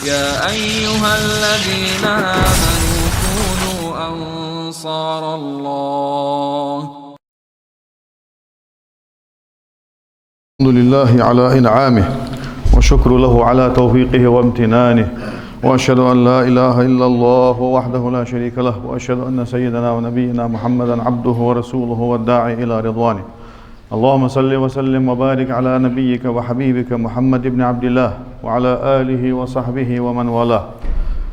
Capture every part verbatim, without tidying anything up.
يا أيها الذين آمنوا كونوا أنصار الله. الحمد لله على إنعامه، وشكر له على توفيقه وامتنانه، وأشهد أن لا إله إلا الله وحده لا شريك له، وأشهد أن سيدنا ونبينا محمدا عبده ورسوله والداعي إلى رضوانه. اللهم صل وسلم وبارك على نبيك وحبيبك محمد بن عبد الله وعلى آله وصحبه ومن والاه.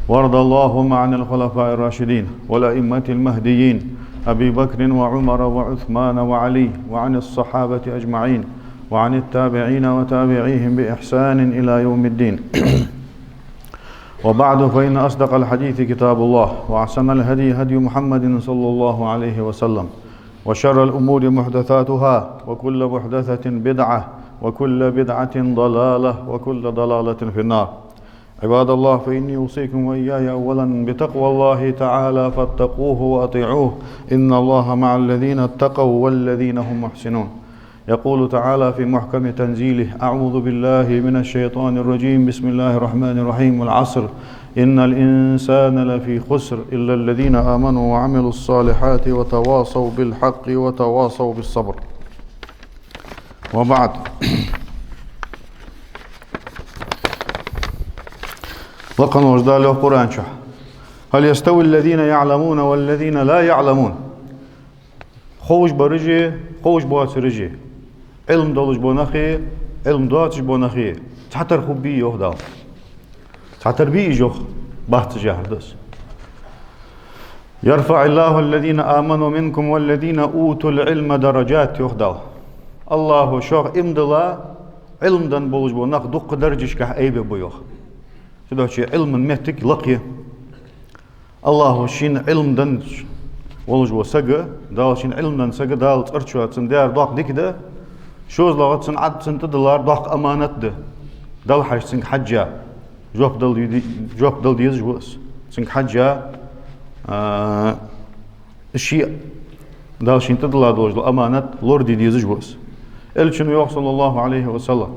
وارض اللهم عن الخلفاء الراشدين والأئمة المهديين أبي بكر وعمر وعثمان وعلي، وعن الصحابة أجمعين، وعن التابعين وتابعيهم بإحسان إلى يوم الدين. وبعد، فإن أصدق الحديث كتاب الله، وأحسن الهدي هدي محمد صلى الله عليه وسلم، وشر الأمور محدثاتها، وكل محدثة بدعة، وكل بدعة ضلالة، وكل ضلالة في النار. عباد الله، فإني أوصيكم وإياي أولا بتقوى الله تعالى، فاتقوه وأطيعوه، إن الله مع الذين اتقوا والذين هم محسنون. يقول تعالى في محكم تنزيله: أعوذ بالله من الشيطان الرجيم، بسم الله الرحمن الرحيم، والعصر، إن الإنسان لفي خسر، إلا الذين آمنوا وعملوا الصالحات وتواصوا بالحق وتواصوا بالصبر. وبعد. Лакха волча Дала йоах Къуръан чу: هل يستوي الذين يعلمون والذين لا يعلمون؟ Ховш бараши, ховш боацараши, Ӏилма долаш бола нахи, Ӏилма доацаш бола нахи цхьатара хургбий, йоах Дала. Цхьатара бий уж, йоах? Бац уж, яхар да из. يرفع الله الذين آمنوا منكم والذين أوتوا العلم درجات, йоах Дала. АллахӀа шух иман дилла, Ӏилма денна болаш бола нах дукха даржашкахьа айбергба, йоах. Цудухьа Ӏилман моттиг лакха я. АллахӀа шийна Ӏилма денна волаш вола саг, Дала шийна Ӏилма денна саг, Дала цӀерачоа цунна даьр доккха дика да. ШозлагӀа, цунна Ӏад, цунна тӀадиллар доккха аманат да. Далла хьежача цунга хьежжа жоп дала де-, жоп дала дезаш ва из. Цунга хьежжа, а, ший, Дала шийна тӀадилла долаш дола аманат лораде дезаш ва из. Элчано йоах, صلى الله عليه وسلم: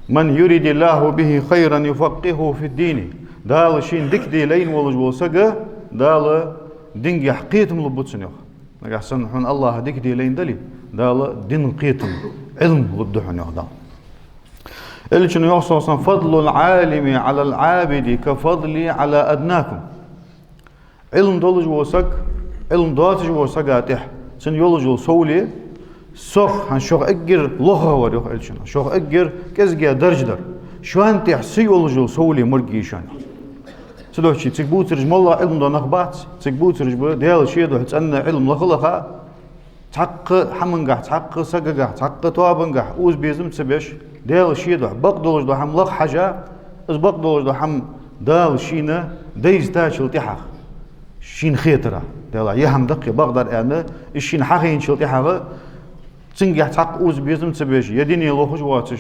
من يرد الله به خيرا يفقهه في الدين. Дала шийна дика де лайна волаш вола саг, Дала динагахьа кхетам лургба цунна, йоах. Нагахьа санна хьона АллахӀа дика де лайна дале, Дала дина кхетам, Ӏилма лургда хьона, йоах Дала. Элчано йоах, صلى الله عليه وسلم: فضل العالم على العابد كفضلي على أدناكم. Ӏилма долаш вола саг Ӏилма доацаш волча сага тӀехьа цунна йолаш йола совгӀа, сох, хӀанз шох эггара лохагӀа вар, йоах Элчано, шох эггара кӀезига даржа дар, шоана тӀехьа са йолаш йола совгӀа морг я шоана. Цудухьа цига бувцараш моллагӀа Ӏилма дола нах бац, цига бувцараш ба Даьла ший духьа цӀена Ӏилма лаха-лаха, цхьаккха хӀамангахьа, цхьаккха сагагахьа, цхьаккха тоабангахьа укхаза безам ца беш, Даьла ший духьа бакъдолаш дола хӀама лаха хьежа, из бакъдолаш дола хӀама Дала шийна дайзачул тӀехьагӀа, шийна хетарах, Даьла, ер хӀама да-кх бакъдар аьнна, из шийна хьахайначул тӀехьагӀа, цунгахьа цхьаккха укхаза безам ца беш, ер дуне лохаш воацаш,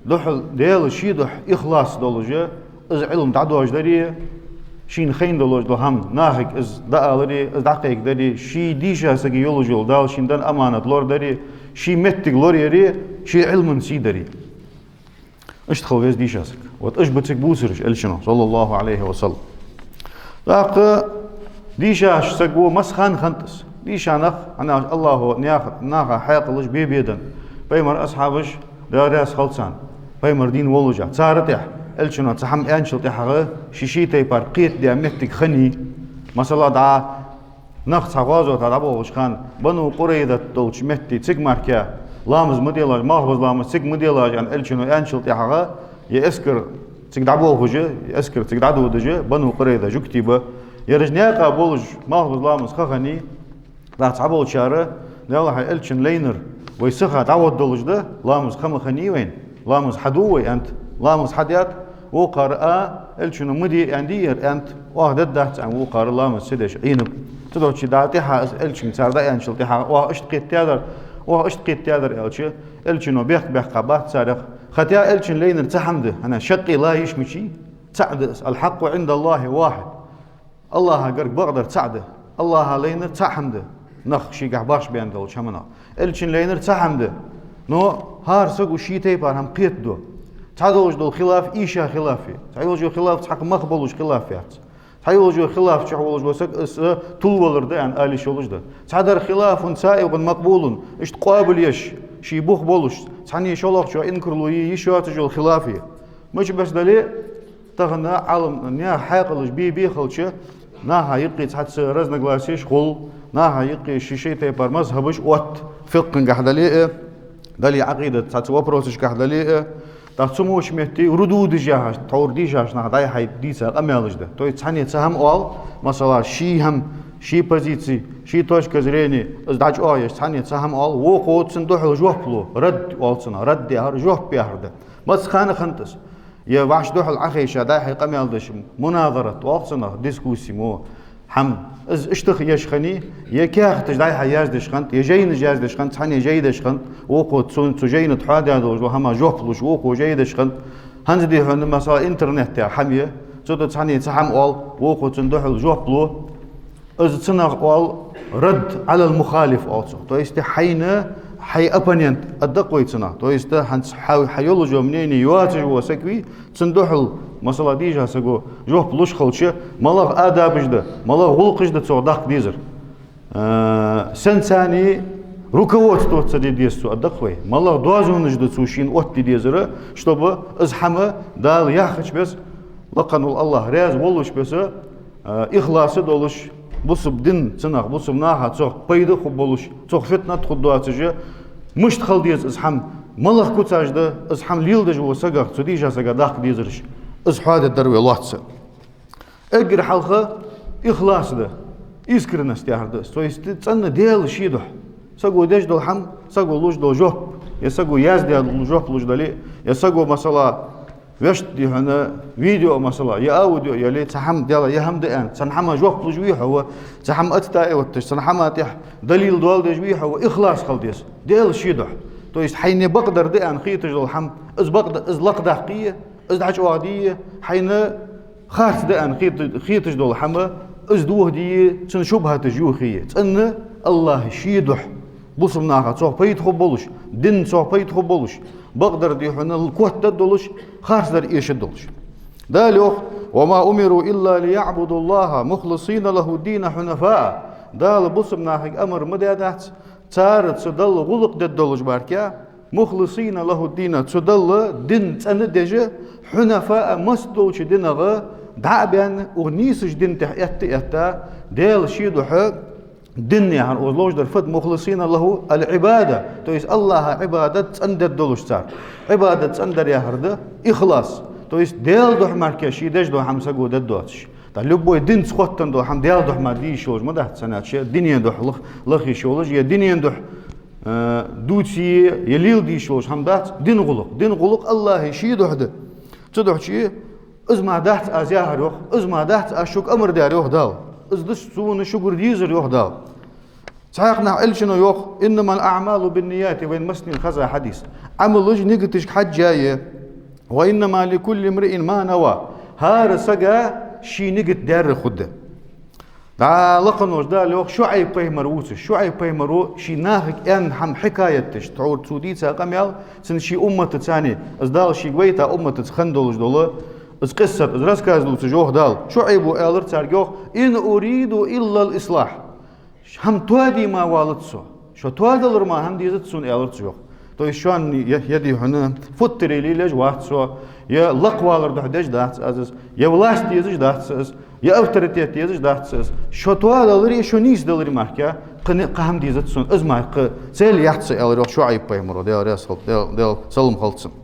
духьал Даьла ший духьа ихлас долаш, из Ӏилма дӀадожадари, шийна хайна долаш дола хӀама нахага из дӀаалари, из дӀакхайкадари, ший дийша сага йолаш йола, Дала шийна денна аманат лорадари, ший моттиг лораяри, ший Ӏилман сий дари. Иштта хила веза дийша саг. Вот уж ба цига бувцараш, Элчано, صلى الله عليه وسلم. ТӀаккха дийша саг ва масса хана хиннад из. Дийша нах, хӀана аьлча АллахӀа наха, наха хьаькъалаш бе-бе денна. Пайхамара асхьабаш, Даьла раьза хилва царна, пайхамар дийна воллашехь, цар тӀехьа Элчано цхьа хӀама аьнначул тӀехьагӀа, ший-ший тайпара кхетадаь моттиг хиннай. Масала, дӀа нах цхьа гӀазота дӀаболхача хана, Бану Къурайзат долча метте, цига мара ламаз ма делаш, малхбуза ламаз цига ма делаш, аьнна, Элчано аьнначул тӀехьагӀа, ер эскар цига дӀаболхаш, ер эскар цига дӀадодаш, Бану Къурайза жугтий ба, ераш наькъа болаш малхбуза ламаз ха хиннай. ТӀаккха цхьаболчар: «Даьла хьай Элчано лайнар вай сиха дӀагӀоргдолаш да, ламаз ха ма хиннай вайна, ламаз хьаду вай», — аьннад. Ламаз хьадет, вокхар а, Элчано ма де аьннадий ер, аьннад, оаха дергдац аьнна, вокхар ламаз ца деш Ӏийнаб. Цудухьа дӀа тӀехьа из Элчанга цар дӀааьнначул тӀехьагӀа оаха иштта кхетадаьдар, оаха иштта кхетадаьдар аьлча, Элчано бехк баьккха бац царех. Хотя Элчано лайнар цхьа хӀама да, хӀана, шаккхе ла йиш мичай, цаӀ да из: «الحق عند الله واحد». АллахӀа гарга бакъдар цаӀ да. АллахӀа лайнар цхьа хӀама да нах шийгахьа башха баьнна долча хӀаманах. Элчано лайнар цхьа хӀама да. Но хӀара саго ший тайпара хӀама кхетадо. Цхьа долаш дола хилаф ийша хилаф я. Цхьа йолаш йола хилаф цхьаккха мах болаш хилаф яц. Цхьа йолаш йола хилаф чу волаш вола саг, из, э, тилавалар да аьнна ала йиш йолаш да. Цхьадар хилафун саигӀун макъбулун, иштта къоабалъеш, ший бух болаш, цхьанне шоллагӀчоа инкарло е йиш йоацаш йола хилаф я. Мича беса дале а, тахан Ӏалам, наьха хьаькъалаш бе-бе хилча, наха юкъе цхьацца разногласеш хул, наха юкъе ший-ший тайпара мазхӀабаш отт, фикъхӀагахьа дале а, дале Ӏакъидата цхьацца вопросашкахьа дале а. ТӀаккха цу мо чу метте рудудаш яхаш, тхьовра дийшача наха дӀай-хьай дийца къамаьлаш да. То есть цхьанне цхьа хӀама оал, масала, ший хӀама, ший позици, ший точка зрения, из дӀачӀоагӀъеш, цхьанне цхьа хӀама оал, вокхо цунна духьал жоп лу, рад оал цунах, рад яхар, жоп яхар да. Маца хана хиннад из? Е вӀаши духьал Ӏохайша дӀай-хьай къамаьл деш, муназарат оал цунах, дискусси мо, хӀама. Из иштта еш хиннай, е каьхаташ дӀай-хьай яздеш хиннад, е жайнаш яздеш хиннад, цхьанне жай деш хиннад, вокхо цун, цу жайна тӀа хьоадаь долаш дола хӀама жоп луш, вокхо жай деш хиннад. ХӀанз дий хьона, масала, интернет яха хӀама я, цу тӀа цхьанне цхьа хӀама оал, вокхо цунна духьал жоп лу. Из цунах оал рад Ӏалал мухалиф оал цох. То есть хьайна, хьай оппонент, аргда-кх вай цунах. То есть хӀанз хьа, хьа йолаш йола мнение йоацаш вола саг вий, цунна духьал, масала, дийша саго жоп луш хилча, малагӀа адабаш да, малагӀа гӀулакхаш да цох даккха дезар. Э, сенца цунна руководствоваться де деза цо, аргда-кх вай. МалагӀа доазонаш да цо шийна оттаде дезар, чтобы из хӀама Дала яхача беса, лакха вола АллахӀ раьза волаш беса, э, ихлас долаш, бусалба дин цунах, бусалба наха цох пайда хургболаш, цох фитнат хургдоацаш, мишта хила деза из хӀама, малагӀа куцаш да из хӀама леладеш вола сагах, цу дийша сагах даккха дезараш, из хьоадергдар вай лоацца. Эггара хьалха ихлас да, искренность яхар да из. То есть цӀена Даьла ший духьа. Саго деш дола хӀама, саго луш дола жоп, е саго яздаь дола жоп луш дале, е саго, масала, вешта, дий хьона, видео, масала, е аудио яле, цхьа хӀама, Даьла, ер хӀама да аьнна, цхьан хӀаман жоп луш вий хьо ва, цхьа хӀама оттадаь отташ, цхьан хӀаман тӀехьа далил доаладеш вий хьо ва, ихлас хила деза Даьла ший духьа. То есть хьайна бакъдар да аьнна хеташ дола хӀама, из бакъда-, из лакхдаккхе, из дӀачӀоагӀде, хьайна харц да аьнна хета-, хеташ дола хӀама, из дохаде, цунна шубхӀаташ йохае. ЦӀена АллахӀа ший духьа, бусалба наха цох пайда хургболаш, дина цох пайда хургболаш, бакъдар, дий хьона, котдергдолаш, харцдар эшаргдолаш. Дала йоах: «وما أمروا إلا ليعبدوا الله مخلصين له الدين حنفاء». Дала бусалба нахага амар ма даьдац, цар цу Далла гӀулакх дергдолаш мара, «مخلصين له الدين», цу Далла дин цӀена деш, «حنفاء», массадолча динах дӀа а баьнна, укх нийсача дина тӀа этта а этта, Даьла ший духьа дин яхар, укхаза ловш дар фуд, «مخلصين له العبادة», то есть АллахӀа Ӏибадат цӀена дергдолаш цар. Ӏибадат цӀена дар яхар да ихлас, то есть Даьла духьа мара ший деш дола хӀама саго дергдоацаш. ТӀаккха любой динца хоттаденна дола хӀама Даьла духьа мара де йиш йолаш ма дац, цхьанне ший дине духьа лах-, лаха йиш йолаш, е дине духьа, э, дувце, е леладе йиш йолаш хӀама дац, дина гӀулакх. Дина гӀулакх АллахӀа ший духьа да. Цудухьа из мара дац аз яхар, йоах, из мара дац аз шуга амар даьр, йоах Дала. Из да сона шугара дезар, йоах Дала. Цхьаькха наха Элчано йоах: «إنما الأعمال بالنيات», вайна массанена хеза хьадис. Ӏамалаш нигаташка хьежжа я. «وإنما لكل امرئ ما نوى». ХӀара сага ший нигат даьр хургда. ДӀа лакха волча Дала йоах, ШуӀайб пайхамар вувцаш. ШуӀайб пайхамаро ший нахага аьнна хӀама хьикаят деш, тхьовра цо дийца къамаьл, цун ший умматаца, из Дала шийга вайта умматаца хинна долаш дола из къиссат, из рассказ дувцаш йоах Дала. ШуӀайбо аьлар царга, йоах: «إن أريد إلا الإصلاح». ХӀама тоаде мара валац со. Шо тоадалар мара хӀама дезац сона, аьлар цо, йоах. То есть шоана е-, е, дий хьона, футтарий лелаеш вац со, е лакхвалар духьа деш дац аз из, е власть дезаш дац аз из, е авторитет дезаш дац аз из. Шо тоадаларе, шо нийсдаларе мара кхы ни-, кхы хӀама дезац сона, из мара кхы цель яц са, аьлар, йоах, ШуӀайб пайхамаро, Даьла раьза хилва, Даьла, Даьла салам хилда цунна.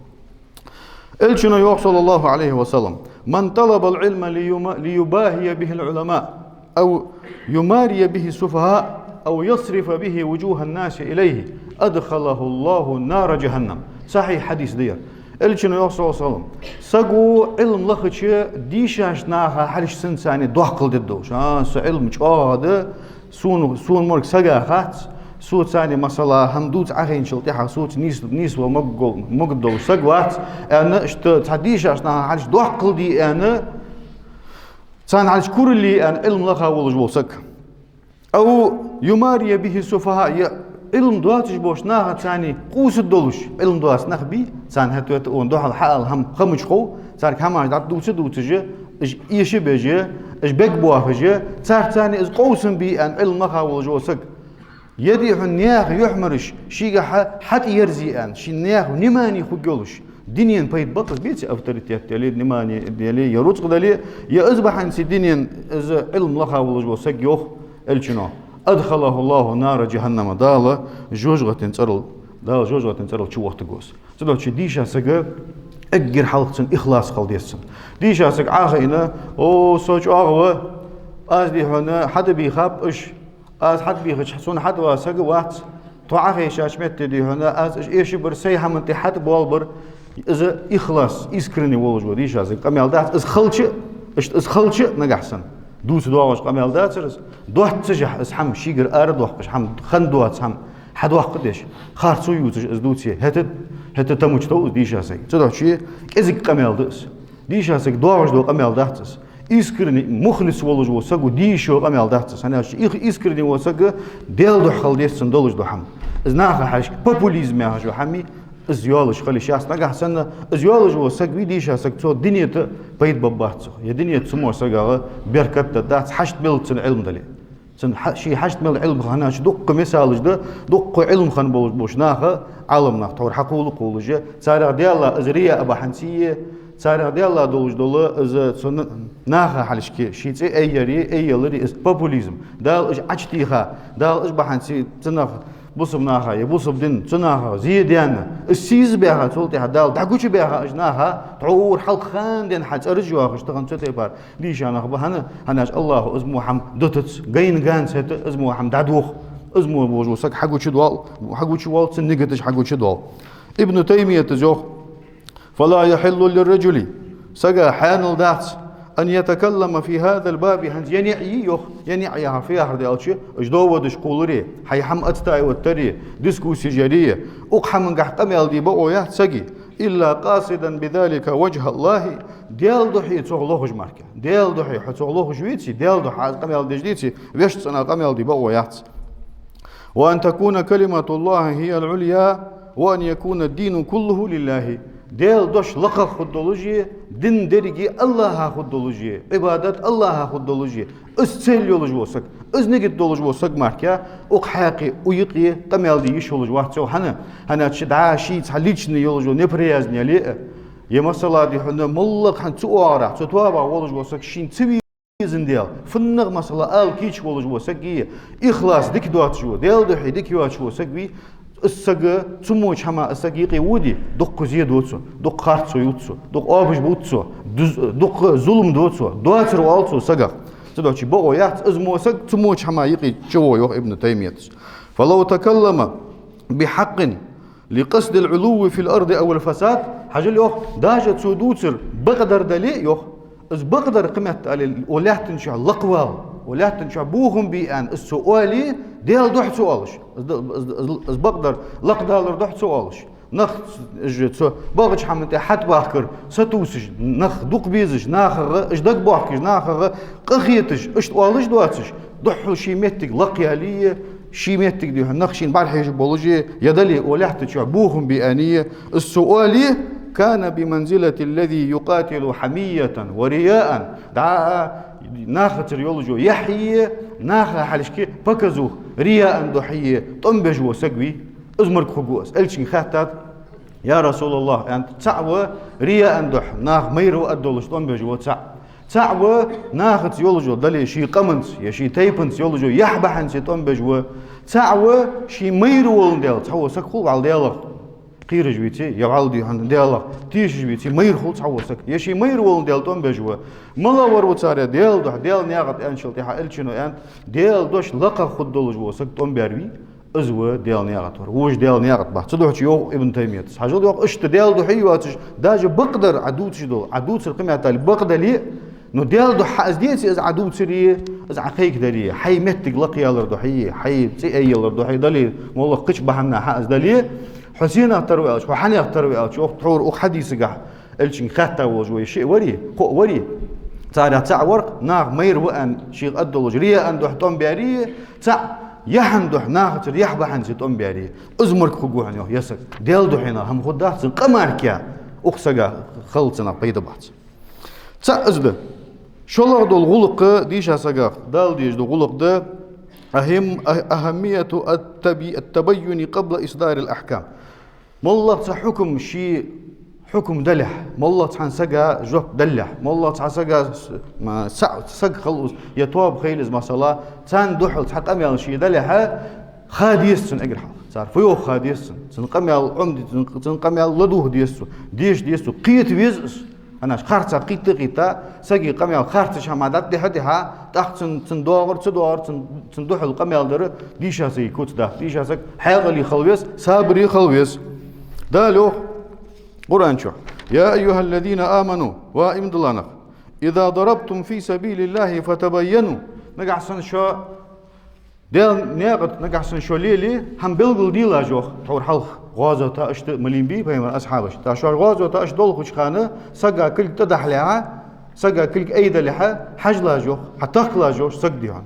Элчано йоах, صلى الله عليه وسلم: «من طلب العلم ليما-، ليباهي به العلماء، أو يماري به السفهاء، أو يصرف به وجوه الناس إليه، أدخله الله نار جهنم». Сахьихь хьадис да ер. Элчано йоах, صلى الله عليه وسلم: саго Ӏилма лахача, дийшача наха хьалхашка цунца доаккхал дергдолаш. А, са Ӏилма чӀоагӀа да, сона, сона морг сага хац, со цунна, масала, хӀама дувца Ӏохайначул тӀехьагӀа соца нийс-, нийсвала мог-, могаргдолаш саг вац, аьнна, иштта цхьа дийшача наха хьалхашка доаккхал де аьнна, царна хьалхашка курале аьнна Ӏилма лаха волаш вола саг. «أو يماري به السفهاء», е Ӏилма доацаш болча нахаца цхьана къувса долаш, Ӏилма доаца нах бий, царна хӀаьта-вета укхун духьал хьаала хӀама ховш хов, царга хӀамаш дӀатӀадувца-дувцаш, уж эша беш, уж бегабоахаш, царца цхьана из къовсам бе аьнна Ӏилма лаха волаш вола саг. Е дий хьона наьха юхьмараш шийгахьа хьатӀаерзе аьнна, ший наьха внимани хургйолаш, дунен пайда ба-кх из, беций, авторитет дале, внимани дале, е рузкъа дале, е из бахьанца дунен из Ӏилма лаха волаш вола саг, йоах Элчано: «أدخله الله نار جهنم», Дала жожагӀатен цӀерал, Дала жожагӀатен цӀерал чувоттаргва из. Цудухьа дийша сага эггара хьалха цун ихлас хила деза цун. Дийша саг Ӏохайна: «О, со чӀоагӀа ва, аз, дий хьона, хьатӀабийхаб уж, аз хьатӀабийхача сона хьатӀавала саг вац, тхо Ӏохайшача метте, дий хьона, аз уж эшабар, сай хӀаман тӀа хьатӀабоалабар». Из ихлас, искренне волаш вола дийша сага къамаьл дац, из хилча а, иштта из хилча а нагахьа санна дувца доагӀаш къамаьл дацар из. Доаццашехь из хӀама, шийгара арадоаккхаш хӀама, хинна доаца хӀама хьадоаккхадеш, харцо ювцаш из дувце, хӀаьта, хӀаьта тамаш тов из дийша сага. Цудухьа кӀезига къамаьл да из. Дийша сага доагӀаш дола къамаьл дац из. Искренне, мухлис волаш вола саго дийша къамаьл дац из. ХӀана аьлча ик-, искренне вола саг, Даьла духьа хила деза цун долаш дола хӀама. Из наха хьажа популизм яхаш йола хӀама, из йолаш хила йиш яц нагахьа санна, из йолаш вола саг вий дийша саг, цо дунен тӀа пайда бергбац цох. Е дунен тӀа цу мо сагагӀа беркат даргдац, хьашт мел цун Ӏилма дале. Цун хьа-, ший хьашт мел Ӏилма хиннача дуккха мисалаш да, дуккха Ӏилма хинна болаш болча наха, Ӏаламнаха тхьовра хьакхувла кхувлаш, царех Даьла из рияъ бахьанца е, царех Даьла долаш дола из цу н-, наха хьалхашка ший цӀи айяри, айялари, из популизм. Дала уж Ӏочутийха, Дала уж бахьанца цу нах, бусалба наха е бусалба дин цу наха зе даьнна, из сийза баьха, цул тӀехьа Дала дӀагучабаьха уж наха, тхьовра хьалха хана денз хьа цӀераш йоахаш, тахан цу тайпара дийша нах ба хӀана, хӀана аьлча АллахӀа из мо хӀама дутац, гайна ганз хӀаьта из мо хӀама дӀадоха, из мо волаш вола саг хьагучадоал, хьагучавоал, цун нигаташ хьагучадоал. Ибн Таймията йоах: «فلا يحل للرجل», сага хьаьнал дац, «أن يتكلم في هذا الباب», хӀанз е ниӀ йий, йоах, е ниӀ яхар фу яхар да аьлча, уж доводаш кхувлари, хьай хӀама отстаивать дари, дискуссеш яри, укх хӀамангахьа къамаьл де бокъо яц сага, «إلا قاصدا بذلك وجه الله», Даьла духьа цох лохаш мара. Даьла духьа хьо цох лохаш веце, Даьла духьа хьо къамаьл деш деце, вешта цӀенах къамаьл де бокъо яц. «وأن تكون كلمة الله هي العليا وأن يكون الدين كله لله». Даьла дош лакхагӀа хургдолаш е, дин деррига АллахӀа хургдолаш е, Ӏибадат АллахӀа хургдолаш е, из цель йолаш вола саг, из нигат долаш вола саг мара, укх хьакъехьа, укх юкъе къамаьл де йиш йолаш вац цо хӀана, хӀана аьлча дӀа ший цхьа личный йолаш йола неприязнь яле а, е масала, дий хьона, моллагӀа хӀама цу оагӀорахьа, цу тоабахьа волаш вола саг шийна ца веза Даьла, фуннагӀа масала ала кийча волаш вола саг е, ихлас дика доацаш вола, Даьла духьа дика йоацаш вола саг вий, из саг цу мо чу хӀама, из саг юкъе воде, дукха зе ду цо, дукха харцо ювц цо, дукха оапаш бувц цо, дуз-, дукха зулам ду цо, доацар оал цо сагах. Цудухьа бокъо яц из мо саг цу мо чу хӀама юкъе чу во, йоах Ибн Таймията. «فلو تكلم بحق لقصد العلو في الأرض أو الفساد», хьажал, йоах, даже цо дувцар бакъдар дале а, йоах, из бакъдар кхы метта але, укх лаьттан чу лакхвала, укх лаьттан чу бохам бе аьнна из цо оале, Даьла духьа ца оалаш. Из д-, из, из, из бакъдар лакхдалар духьа ца оалаш. Нах, уж цу багӀача хӀаман тӀа хьатӀабахкар сатувсаш, нах дукха безаш, нахагӀа уж дагабохкаш, нахагӀа къахеташ, иштта оалаш доацаш, духхьал ший моттиг лакхъяле, ший моттиг, дий хьона, нах шийна бӀарахьежа болаш е дале, укх лаьтта чу бохам бе аьнна из цо оале, «كان بمنزلة الذي يقاتل حمية ورياء», дӀа а нахацара йолаш йола яхь е, наха хьалхашка показуха, рияъан духьа е тӀом беш вола саг вий, из мара хургва из. Элчанга хаьттад: «Я РасулаллахӀ, — аьннад, — цаӀ ва рияъан духьа, наха майра ва аргдолаш тӀом беш вола цаӀ. ЦаӀ ва нахаца йолаш йола, дале ший къаманца е ший тайпанца йолаш йола яхь бахьанца тӀом беш ва. ЦаӀ ва ший майра воландаь цхьа вола саг хул вӀалла Даьлах кхераш веце, е вӀалла, дий хьона, Даьлах тешаш веце, майра хул цхьа вола саг. Е ший майра воландаь тӀом беш ва». «МалагӀвар ва царех Даьла духьа, Даьла наькъа тӀа?» — аьнначул тӀехьагӀа Элчано аьннад: «Даьла дош лакхагӀа хургдолаш вола саг тӀом баьр вий, из ва Даьла наькъа тӀа вар, вож Даьла наькъа тӀа бац». Цудухьа йоах Ибн Таймията, хьажал, йоах, иштта Даьла духьа йоацаш, даже бакъдар Ӏа дувцаш дола, Ӏа дувцар кхы метта але бакъ дале а, но Даьла духьа хьа из деце, из Ӏа дувцаре, из Ӏа кхайкадаре, хьай моттиг лакхъялар духьа е, хьай цӀи айялар духьа е дале, моллагӀа кхыча бахьанах хьа из дале, хьо сенах тара ва аьлча, хьо хьанех тара ва аьлча, йоах, тхьовра укх хьадисагахьа Элчанга хаьтта волаш вай шиъ варий, кхоъ варий? Царех цаӀ вар-кх наха майра ва аьнна шийх аргдолаш рияъан духьа тӀом баьри, цаӀ Яхьан духьа нахацара яхь бахьанца тӀом баьр, из мара хургва хьона, йоах, ер саг. Даьла духьа хӀама хургдац цун, къа мара укх сага хилча цунах пайда бац. ЦаӀ из да. ШоллагӀа дола гӀулакх дийша сагах Дала дезаш дола гӀулакх да: أهم، أهمية التبي-، التبين قبل إصدار الأحكام. МоллагӀа цхьа хьукам, ший хьукам далехь, моллагӀа цхьан сага жоп далехь, моллагӀа цхьан сага с-, ма, са-, саг хилва из, е тоба хийла из, масала, царна духьал цхьа къамаьл ший далехь, ха деза цунна эггара хьалха. Цар фу йоах ха деза цунна. Цун къамаьл Ӏомаде-, цун, цун къамаьл ладувгӀа деза цо, деша деза цо, кхета веза из. ХӀана аьлча харцахьа кхийтта а кхийтта, сага къамаьл харцача хӀамах дӀатӀадихьа а дихьа, тӀаккха цун, цун доагӀар, ца доагӀар, цун, цун духьал къамаьл дар дийша сага куц дац. Дийша саг хьаькъале хила веза, сабаре хила веза. Дала йоах Къуръан чу: يا أيها الذين آمنوا, ва иман дилла нах, إذا ضربتم في سبيل الله فتبينوا. Нагахьа санна шо Даьла наькъа тӀа нагахьа санна шо леле, хӀама белгалделаш, йоах, тхьовра хьалха гӀазота иштта ма лийннабий пайхамара асхьабаш. ТӀаккха шоаш гӀазота иштта долхача хана сага кулг тӀадахьалехьа, сага кулг айдалехьа, хьажалаш, йоах, хьатохкалаш, йоах, саг, дий хьона.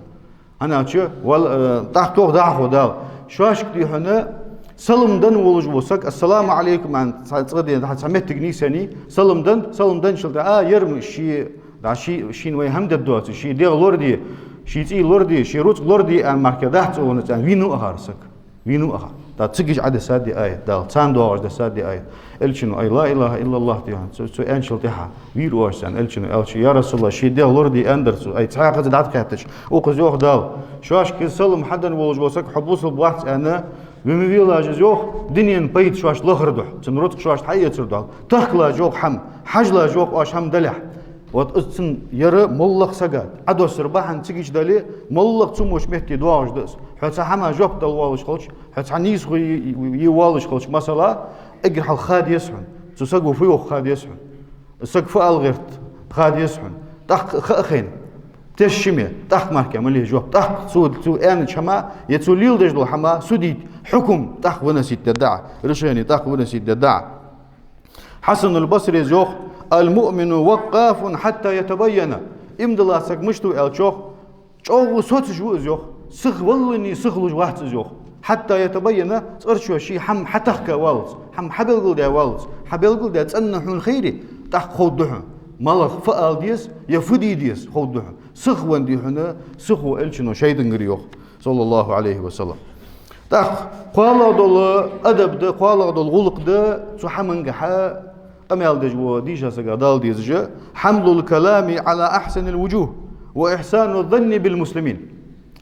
ХӀана аьлча, вал-, э, тӀаккха тох дӀахо Дала. Шоашка, дий хьона, салам деш волаш вола саг, «Ассаламу Ӏалайкум», аьнна, цхьа цӀагӀа де, цхьа меттиг нийсъеннай, салам даь, салам даьчул тӀехьагӀа, а, ер-м ший, да, ший, шийна вай хӀама дергдоацаш, ший дегӀ лораде, ший цӀий лораде, ший рузкъа лораде аьнна мара дац цо венна, цӀена вийнав ахар саг. Вийнав ахар. ТӀаккха цига Ӏодессад ер аят, Дала царна доагӀаш дессад ер аят. Элчано: «Ай, ла илахӀа иллаллахӀ», — дий хьона, цу, цу аьнначул тӀехьагӀа вийр оаш цӀена. Элчано аьлча: «Я РасулаллахӀ, ший дегӀ лораде», — аьннадар цо. Ай, цхьаькхаза дӀатӀакхаьчача, укхаза йоах Дала: «Шоашка салам хьадеш волаш вола саг хьо бусалба вац аьнна, ве ма велаш из, йоах, дунен пайда шоашта лахар духьа, цун рузкъа шоашта хьаэцар духьа. Тохкалаш, йоах, хӀама, хьажалаш, йоах, оаш хӀама далехь». Вот из цун яр моллагӀа сага Ӏодоссар бахьан цига дале, моллагӀа цу мо метте доагӀаш да из. Хьо цхьа хӀамах жоп дала воаллаш хилча, хьо цхьа нийсхо е, е воаллаш хилча, масала, эггара хьалха ха деза хьона. Цу саго фу йоах ха деза хьона. Саг фу ала гӀерт ха деза хьона. ТӀаккха ха а хайна, тешаме, тӀаккха мара ма ле жоп. ТӀаккха цо, цо аьннача хӀамах, е цо леладеш дола хӀамах судить, хьукам тӀаккха выносить дергда Ӏа, решение тӀаккха выносить дергда Ӏа. Хьасанул Басрес йоах: «المؤمن وقاف حتى يتبين». Иман дилла саг мишта ва аьлча, йоах, чӀоагӀа соцаш ва из, йоах, сихваллалца сихлуш вац из, йоах. «حتى يتبين», цкъарчо ший хӀама хьатохка валлалца, хӀама хьабелгалдаь валлалца, хьабелгалдаь цӀена хьона хайра, тӀаккха ховргда хьона, малагӀа фу ала деза, е фу де деза, ховргда хьона. Сихвенна, дий хьона, сихо Элчано шайтӀагара, йоах, саллаллахӀу Ӏалайхи ва саллам. ТӀаккха кхоалагӀа дола адаб да, кхоалагӀа дола гӀулакх да цу хӀамангахьа къамаьл деш вола дийша сага Дала дезаш: «حمل الكلام على أحسن الوجوه وإحسان الظن بالمسلمين».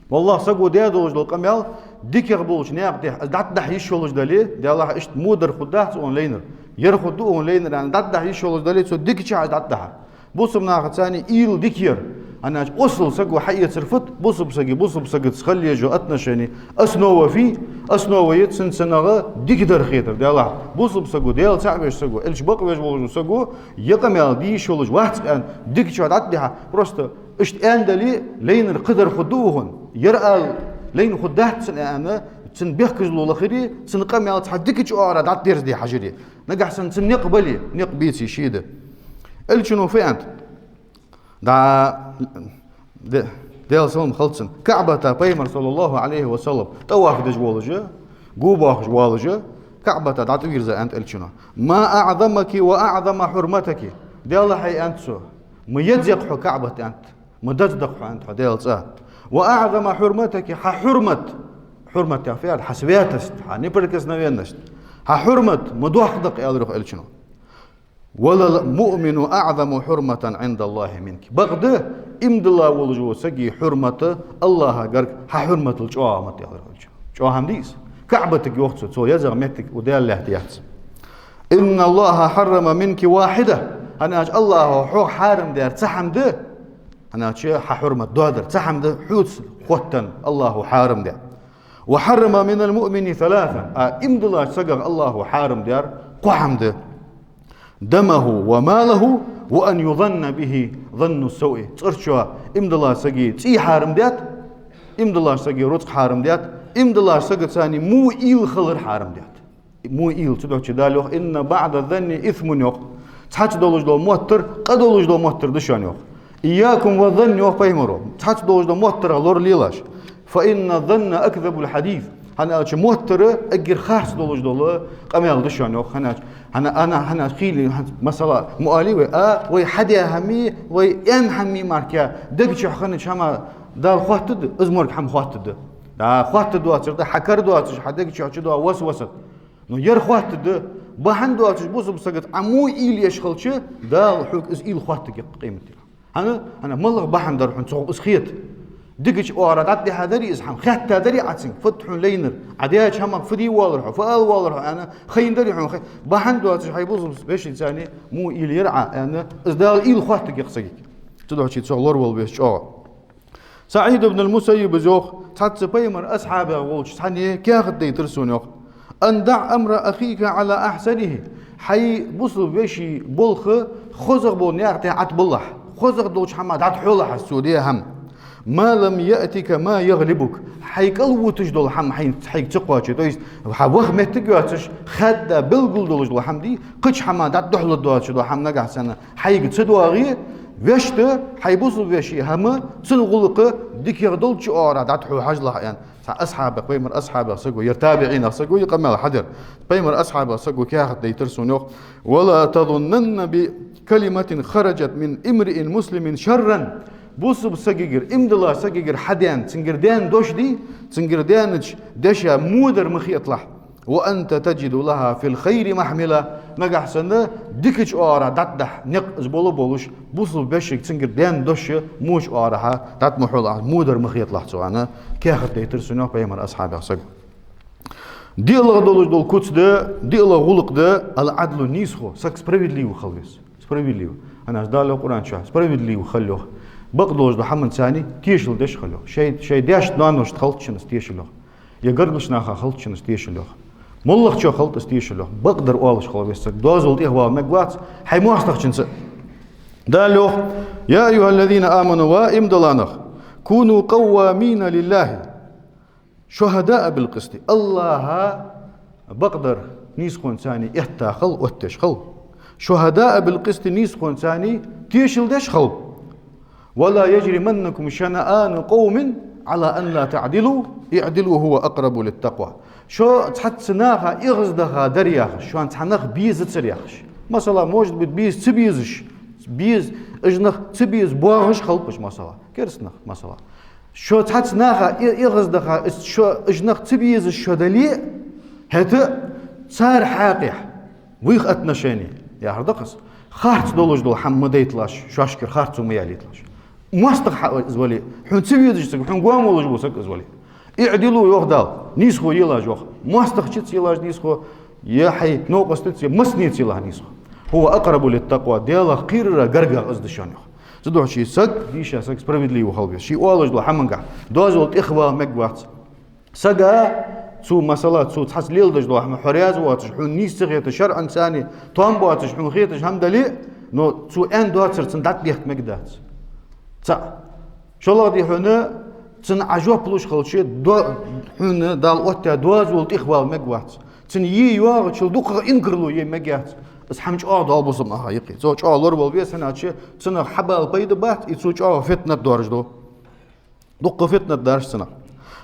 ВаллахӀи, саго даь долаш дола къамаьл дикагӀа болча наькъа тӀа дӀатӀадахьа йиш йолаш дале, Даьлахьа, иштта мо дар хургдац укхун лайнар, ер хургда укхун лайнар аьнна дӀатӀадахьа йиш йолаш дале, цо дикача хьа дӀатӀадахьа. Бусалба нахаца уйла дика яр. ХӀана аьлча, осло саго хьаэцар фуд, бусалба саги бусалба сагаца хила езаш йола отношени, основа фуй, основа я цун, цунах дикадар хетар. Даьлахьа, бусалба саго, Даьла цаӀ веш саго, Элча бакъвеш волаш вола саго, ер къамаьл де йиш йолаш вац аьнна, дикача хьа дӀатӀадихьа, просто иштта аьнна дале, лайнар кхыдар хургда укхун, ер ала лайна хургдац цунна аьнна, цун бехказло лахаре, цун къамаьл цхьа дикача оагӀорахьа дӀатӀадерзаде хьажаре. Нагахьа санна цун никъ бале, никъ беце ший да. Элчано фу аьннад? ДӀа, Де-, Даьла салам хилда цунна, КаӀбата пайхамар, саллаллахӀу Ӏалайхи ва саллам, тӀаваф деш волаш, го боахаш волаш, КаӀбата дӀатӀавийрза аьннад Элчано: «ما أعظمك وأعظم حرمتك». Даьлахьа, аьннад цо, ма еза-кх хьо КаӀбат, аьннад, ма деза-кх хьо, аьннад, хьо Даьла цӀа. «وأعظم حرمتك», хьа хьурмат, хьурмат яхар фу яхар да, хьа святость, хьа неприкосновенность, хьа хьурмат ма доккха да-кх, аьлар, йоах, Элчано. «وللمؤمن أعظم حرمة عند الله منك». Бакъда, иман дилла волаш волча сага хьурмат АллахӀа гарга хьа хьурматал чӀоагӀа ма да, аьлар Элчано. ЧӀоагӀа хӀама дий из? КаӀбатага, йоах цо, цо езагӀа моттиг укх Даьла лаьтта яц. «إن الله حرم منك واحدة». ХӀана аьлча АллахӀа хьох хьарам даьр цхьа хӀама да, хӀана аьлча хьа хьурмат доадар цхьа хӀама да хьоца хоттаденна АллахӀа хьарам даьр. «وحرم من المؤمن ثلاثا». А иман диллача сагах АллахӀа хьарам даьр кхо хӀама да: «دمه وماله وأن يظن به ظن السوء». ЦӀерчо иман диллача сага цӀий хьарам даьд, иман диллача сага рузкъа хьарам даьд, иман диллача сагаца цхьана во уйла хилар хьарам даьд. Во уйла, цудухьа Дала йоах: «إن بعض الظن إثم», йоах. Цхьацца долаш дола моттар къа долаш дола моттар да шоана, йоах. «إياكم والظن», йоах пайхамаро, цхьацца долаш дола моттарах лоралелаш. «فإن الظن أكذب الحديث». ХӀана аьлча моттар эггара харц долаш дола къамаьл да шоана, йоах. ХӀана аьлча, хӀана, хӀана, хӀана хили, хӀана, масала, ма оалий вай, а, вай хьадаь хӀамеи, вай аьнна хӀамеи мара кхы дега чу хиннача хӀаман Дала хоаттаргда, из морг хӀама хоаттаргда. Да, хоаттаргдоацар да, хьа кара доацаш, хьа дега чу чудоагӀа васвасат. Но ер хоаттаргда, бахьан доацаш бусалба сага тӀа Ӏа во уйла еш хилча, Дала хьога из уйла хоаттаргья-кх къематдийнахьа. ХӀана, хӀана, малагӀа бахьан дар хьона цох из хета? Дикача оагӀорахьа дӀатӀадихьадарий из хӀама, хаьттадарий Ӏа цунга, фуд хьона лайнар, Ӏа даьча хӀамах фу де воаллар хьо, фу ала воаллар хьо аьнна, хайнадарий хьона хай-, бахьан доацаш хьай бусалба вешийца мо уйла яр Ӏа аьнна, из Дала уйла хоаттаргья-кх сагага. Цудухьа цох лоравала веза чӀоагӀа. СаӀид ибн аль-Мусаййиб из йоах, цхьацца пайхамара асхьабех волча цхьанне каьхат дайтар сона, йоах: «أن دع أمر أخيك على أحسنه». Хьай бусалба веший болх хозагӀа бола наькъа тӀа ӀотӀабиллалахь, хозагӀа долча хӀаман дӀатӀахьолахь из цо даь хӀама. «ما لم يأتك ما يغلبك». Хьай кӀалвуташ дола хӀама хьайна, хьайга ца кхоаче. То есть, хьа ваха моттиг йоацаш, хаьдда белгал долаш дола хӀама дий, кхыча хӀаман дӀатӀадухьалургдоацаш дола хӀама нагахьа санна хьайга ца доагӀе, вешта, хьай бусалба веший хӀама, цун гӀулакх дикагӀа долча оагӀорахьа дӀатӀахьо хьажалахь аьнна. Цхьа асхьабех, пайхамара асхьабех саго, ер табиӀинех саго из къамаьл хьадир. Пайхамара асхьабех саго каьхат дайтар сона, йоах: «ولا تظنن بكلمة خرجت من امرئ مسلم شرا». Бусалба сагагара, иман дилла сагагара хьадаьнна, цунгара даьнна дош дий, цунгара даьннача деша во дар ма хеталахь. «وأنت تجد لها في الخير محملا». Нагахьа санна дикача оагӀорахьа дӀатӀадахьа никъ из бола болаш, бусалба вешийга цунгара даьнна дош воча оагӀорахьа дӀатӀа ма хьолахь, во дар ма хеталахь цо аьнна, каьхат дайтар сона, йоах, пайхамара асхьабех саго. ДиълагӀа долаш дола куц да, диълагӀа гӀулакх да العدل, нийсхо, саг справедливо хила веза. Справедливо. ХӀана аьлча Дала йоах Къуръан чу: «Справедливо хила», йоах. Бакъдолаш дола хӀаманца тешал деш хила, йоах. Шоай, шоай даьшта-ноаношта хилда шоана из тешал, йоах. Е гаргарча наха хилда шоана из тешал, йоах. МоллагӀчоа хилда из тешал, йоах. Бакъдар оалаш хила веза саг. Доазол тӀехвала мегаргвац хьай моастагӀчунца. Дала йоах: «يا أيها الذين آمنوا», ва иман дилла нах, «كونوا قوامين لله شهداء بالقسط». АллахӀа бакъдар нийсхонца этта хила, оттадеш хила. «شهداء بالقسط», нийсхонца тешал деш хила. «ولا يجرمنكم شنآن قوم على ألا تعدلوا، اعدلوا هو أقرب للتقوى». Шо цхьацца наха эгӀаздаха дар яхаш, шоана цхьа нах безацар яхаш. Масала, может быть, беза ца безаш, беза, уж нах ца беза боагӀаш хилба уж, масала. Кераста нах, масала. Шо цхьацца наха э-, эгӀаздаха, из шо, уж нах ца безаш шо дале а, хӀаьта а цар хьакъехьа, в их отношении, яхар да-кх из, харц долаш дола хӀама ма дайталаш, шоашкара харцо ма ялийталаш. МоастагӀа хьа из вале а, хьона ца везаш саг, хьона гоама волаш вола саг из вале а. «اعدلوا», йоах Дала, нийсхо елаш, йоах. МоастагӀчаца елаш нийсхо, е хьай новкъостаца, е массанеца елаш нийсхо. «هو أقرب للتقوى», Далах кхерара гаргагӀа из да шоана, йоах. Цудухьа ший саг, дийша саг справедливо хила веза. Ший оалаш дола хӀамангахьа доазол тӀехвала мегаргвац. Сага, цо, масала, цо цхьацца леладеш дола хӀама хьо раьза воацаш, хьона нийса ца хеташ, шарӀанца тоам боацаш хьона хеташ хӀама дале а, но цо аьнна доацар цунна дӀатӀадехка мегаргдац. ЦаӀ. ШоллагӀа дий хьона, цунна Ӏа жоп луш хилча, до-, хьона Дала оттадаь доазол тӀехвала мегаргвац. Цунна е йоагӀачул дукхагӀа инкарло е мегаргьяц. Из хӀама чӀоагӀа дол бусалба наха юкъе. Цох чӀоагӀа лоравала веза, хӀана аьлча цунах хьабала пайда бац, и цо чӀоагӀа фитнат доаржаду. Дукха фитнат дарж цунах.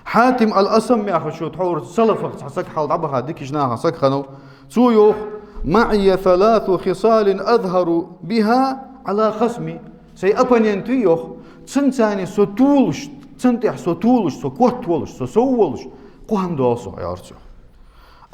Хьатим аль-Асам яхачо тхьовра салафах цхьа саг хьалха дӀабаха дикача нахах саг хиннав. Цо йоах: «معي ثلاث خصال أظهر بها على خصمي». Сай оппонент ва, йоах, цунца со толаш, цунна тӀехьа со толаш, со котволаш, со сов волаш, кхо хӀама дола сох, яхар цо.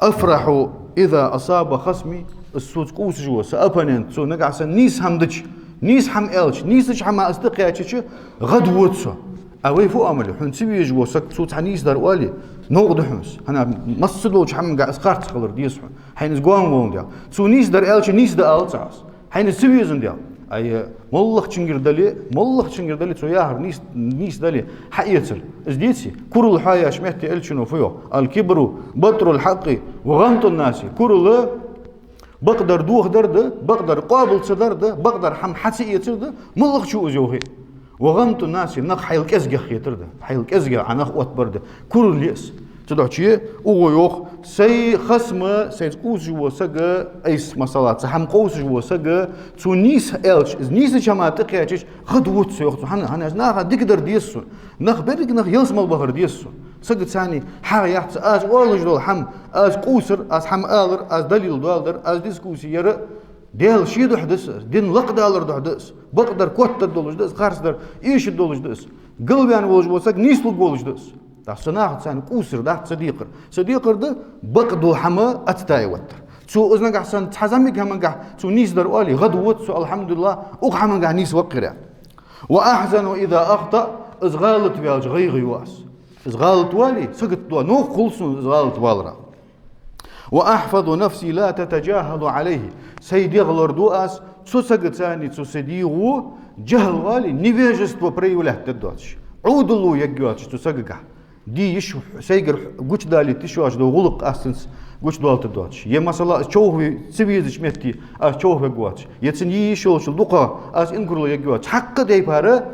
«أفرح إذا أصاب خصمي», из соца къувсаш вола са оппонент, цо нагахьа санна нийса хӀама дича, нийса хӀама аьлча, нийсача хӀаман из тӀакхаьчача, гӀадвода со. А вай фу оамал я, хьона ца везаш вола саг цо цхьа нийса дар оале, новкъа да хьона из. ХӀана, массадолча хӀамангахьа из харц хилар деза хьона. Хьайна из гоама воландаь. Цо нийса дар аьлча, нийса да ала цхьа аз. Хьайна из ца везандаь. Ай, моллагӀчунгара дале, моллагӀчунгара дале, цо яхар нийса, нийса дале, хьаэцар. Из деций? Курал хьоаяьча метте Элчано фу йоах: «الكبر بطر الحق وغمط الناس». Курал бакъдар дохадар да, бакъдар къоабал ца дар да, бакъдар хӀама хьа ца эцар да, моллагӀчо из йоахе. «وغمط الناس», нах хьайл кӀезигагӀа хетар да, хьайл кӀезигагӀа Ӏа нах оттабар да. Курал я из. Цудухьа укхо йоах, сай хасма, сайца къувсаш вола саг, айса, масала, цхьа хӀама къовсаш вола саг, цо нийса аьлча, из нийсача хӀаман тӀакхаьчача, гӀад вуц со, йоах цо, хӀана, хӀана аьлча наха дикадар деза сона, нах берригаш нах ялсмала бахар деза сона. Сагаца цхьана хьагӀ яц, аз оалаш дола хӀама, аз къувсар, аз хӀама алар, аз далил доаладар, аз дискуссия яр, Даьла ший духьа да из, дин лакхдалар духьа да из, бакъдар котдаргдолаш да из, харцдар эшаргдолаш да из, галваьнна волаш вола саг нийслургволаш да из. ТӀаккха со нахаца цхьана къувсар дац са декхар. Са декхар да бакъдола хӀама отстаивать дар. Цо из нагахьа санна цхьа зӀамига хӀамангахьа цо нийсдар оале, гӀад вуц со, алхьамдулиллахӀ, укх хӀамангахьа нийсваккхарах. وأحزن إذا أخطأ, из гӀалат ваьлча гӀайгӀа ю аз. Из гӀалат вале, сагот доа, новкъа хул сона из гӀалат валарах. وأحفظ نفسي لا تتجاهل عليه. Сай дегӀ лораду аз, цу сагаца цхьана цу са дегӀо, джахӀл вале, невежество проявлять дергдоацаш, Ӏудало ергйоацаш цу сагагахьа. Де йиш, сайгара гучадалийта йиш йоацаш дола гӀулакх аз цунца гучадоалийтаргдоацаш. Е, масала, из човхаве ца везача метте аз човхавергвоацаш. Е цунна е йиш йолчул дукхагӀа аз инкарло ергйоацаш. Цхьаккха тайпара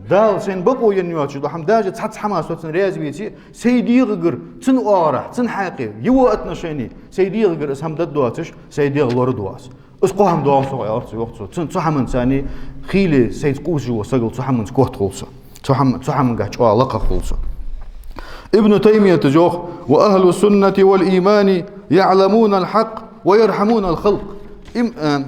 Дала сайна бокъо енна йоацаш дола хӀама, даже цхьацца хӀаман со цунна раьза веце, сай дегӀагара, цун оагӀорахьа, цун хьакъехьа, его отношении, сай дегӀагара из хӀама дергдоацаш, сай дегӀ лораду аз. Из кхо хӀама доагӀа сох, аьлар цо, йоах цо. Цун цу хӀаманца цхьана хийла сайца къувсаш вола сагал цу хӀаманца котхул со. Цу хӀама-, цу хӀамангахьа чӀоагӀа лакхагӀа хул со. Ибн Таймията йоах: وأهل السنة والإيمان يعلمون الحق ويرحمون الخلق. Им-, э,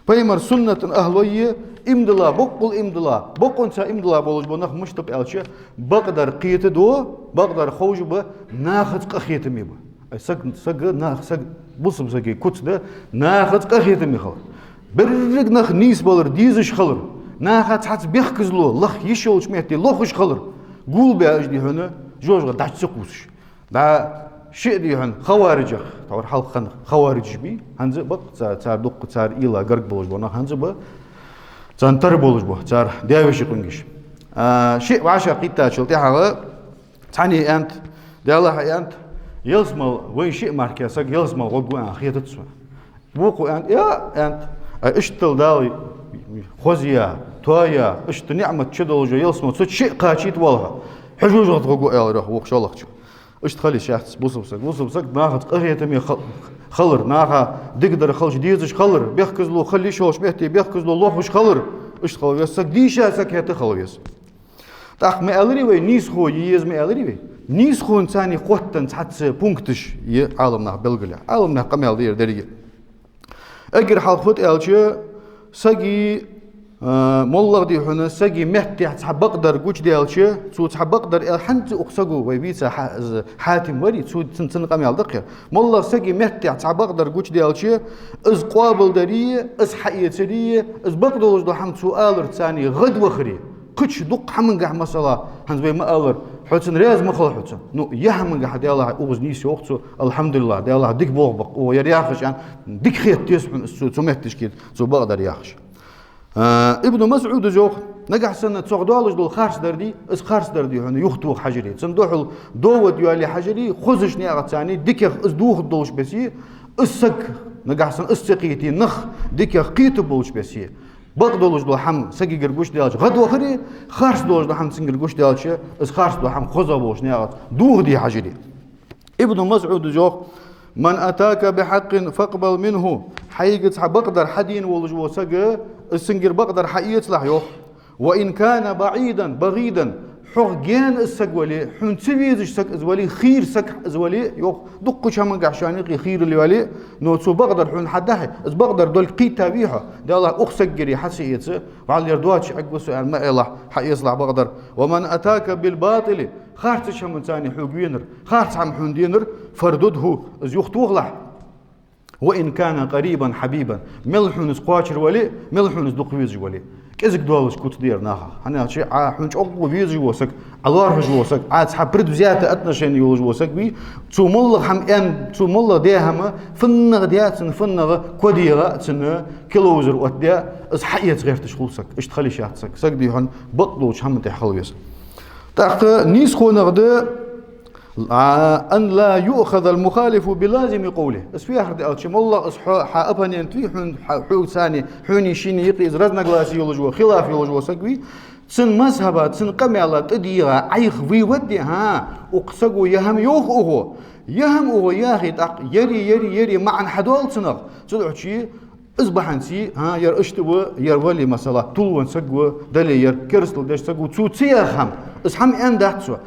Пайхамара суннатан ахӀлой, иман дилла, боккъал иман дилла, боккъонца иман дилла болаш бола нах мишта ба аьлча, бакъдар кхетаду, бакъдар ховш ба, нахаца къахетаме ба. Ай, саг, саг, нах, саг, бусалба сага куц да нахаца къахетаме хилар. Берригаш нах нийсбалар дезаш хилар. Наха цхьацца бехказло лаха йиш йолча метте лохаш хилар. Гулбаь уж, дий хьона, жожагӀате дӀачу ца кхувсаш. ДӀа шиъ, дий хьона, хавариджех, тхьовра хьалха хиннараш хавариджаш бий, хӀанз а ба, ца-, цар дукха, цар уйла гарга болаш бола нах хӀанз а ба, царна тара болаш ба, цар даь-веший къонгаш. А, шиъ вӀашагӀкхийттачул тӀехьагӀа цхьанне аьннад, Даьллахьа, аьннад, ялсмала, вай шиъ мара кхы саг ялсмала гӀоргва аьнна хетац сона. Вокхо аьннад, я, аьннад, ай, иштта Дала хоза я, тоаяь, иштта ниӀмат чу долаш йола ялсмала цу чу шиъ кхачийта вале, хьо жожагӀате гӀоргва, аьлар йоах вокхо шоллагӀчо. Иштта хила йиш яц бусалба саг. Бусалба саг нахаца къахетаме хил-, хилар, наха дикадар хилча дезаш хилар, бехказло хила йиш йолча метте бехказло лохаш хилар, иштта хила веза саг, дийша саг хӀаьта хила веза. ТӀаккха ма аьларий вай, нийсхо е еза ма аьларий вай. Нийсхонца цхьана хоттаденна цхьацца пункташ я Ӏаламнаха белгалъяь. Ӏаламнаха къамаьл да ер деррига. Эггара хьалха фуд аьлча, сага, а, моллагӀа, дий хьона, сага меттахь цхьа бакъдар гучадаьлча, цо цхьа бакъдар аьл-, хӀанз а укх саго, вай вийца Хьа-, из Хьатим варий, цо, цун, цун къамаьл да-кх ер. МоллагӀа сага меттахь цхьа бакъдар гучадаьлча, из къоабалдари, из хьаэцари, из бакъдолаш дола хӀама цо аларца цхьана гӀадвахар, кхыча дукха хӀамангахьа, масала, хӀанз вай ма аллара, хьо цунна раьза ма хила хьо цунна. Ну, ер хӀамангахьа, Даьллахьа, укхаза нийсъеннай цо, алхьамдулиллахӀ, Даьллахьа дика болх баккха, укхо ер яхаш аьнна, дика хета деза хьона из цу, цу метташка цо бакъдар яхаш. А, Ибн МасӀуда йоах, нагахьа санна цох доаллаш дола харцдар дий, из харцдар, дий хьона, юхатоха хьажаре. Цунна духьал довод йоалае хьажаре, хозача наькъаца цхьана дикагӀа из дохаргдолча беса, из саг, нагахьа санна из ца кхете, нах дикагӀа кхетаргболча беса. Бакъдолаш дола хӀама сагагара гучадаьлча гӀадвахаре, харцдолаш дола хӀама цунгара гучадаьлча, из харцдола хӀама хозагӀа болча наькъаца дохаде хьажаре. Ибн МасӀуда йоах: من أتاك بحق فاقبل منه. Хьайга цхьа бакъдар хьадена волаш вола саг, из цунгара бакъдар хьаэцалахь, йоах. وإن كان بعيدا بغيضا. Хьох гаьна из саг вале, хьона ца везаш саг из вале, хийра саг из вале, йоах, дуккхача хӀамангахьа шоана юкъе хийрал йоале, но цо бакъдар хьона хьадахье, из бакъдар долга кхийтта вий хьо, Даьллахьа, укх сагагара хьа ца эца, вӀалла ер доацаш Ӏергва со аьнна ма алалахь, хьаэцалахь бакъдар. ومن أتاك بالباطل. Харцача хӀаманца цхьана хьога венар, харц хӀама хьона денар, فاردده, из юхатохалахь. وإن كان قريبا حبيبا. Мел хьона из кхоачар вале, мел хьона из дукха везаш вале. КӀезига доаллаш куц да ер нахах. ХӀана аьлча, Ӏа хьона чӀоагӀа везаш вола саг, Ӏа лоархӀаш вола саг, Ӏа цхьа предвзятое отношение йолаш вола саг вий, цо моллагӀа хӀама аьнна, цо моллагӀа даь хӀама, фуннагӀа даь, цунна фуннагӀа ко даьгӀа, цунна киловзар оттадаь, из хьаэца гӀерташ хул саг. Иштта хила йиш яц саг. Саг, дий хьона, бакъдолча хӀаман тӀа хила веза. ТӀаккха нийсхонах да, أن لا يؤخذ المخالف بلازم قوله. Из фу яхар да аьлча, моллагӀа из хьо, хьа оппонент вий, хьона, хьа, хьога цхьанне, хьонеи шийнеи юкъе из разногласие йолаш вола, хилаф йолаш вола саг вий, цун мазхӀаба, цун къамаьла тӀадийгӀа, Ӏайха вывод де, хӀа, укх саго ер хӀама йоах укхо, ер хӀама укхо яхе тӀаккха, ер, ер, ер маӀан хьадоал цунах, цудухьа из бахьанца, хӀа, ер иштта ва, ер вале, масала, тилвенна саг ва, дале ер керастал деш саг ва, цо ца яха хӀама, из хӀама аьннадац цо.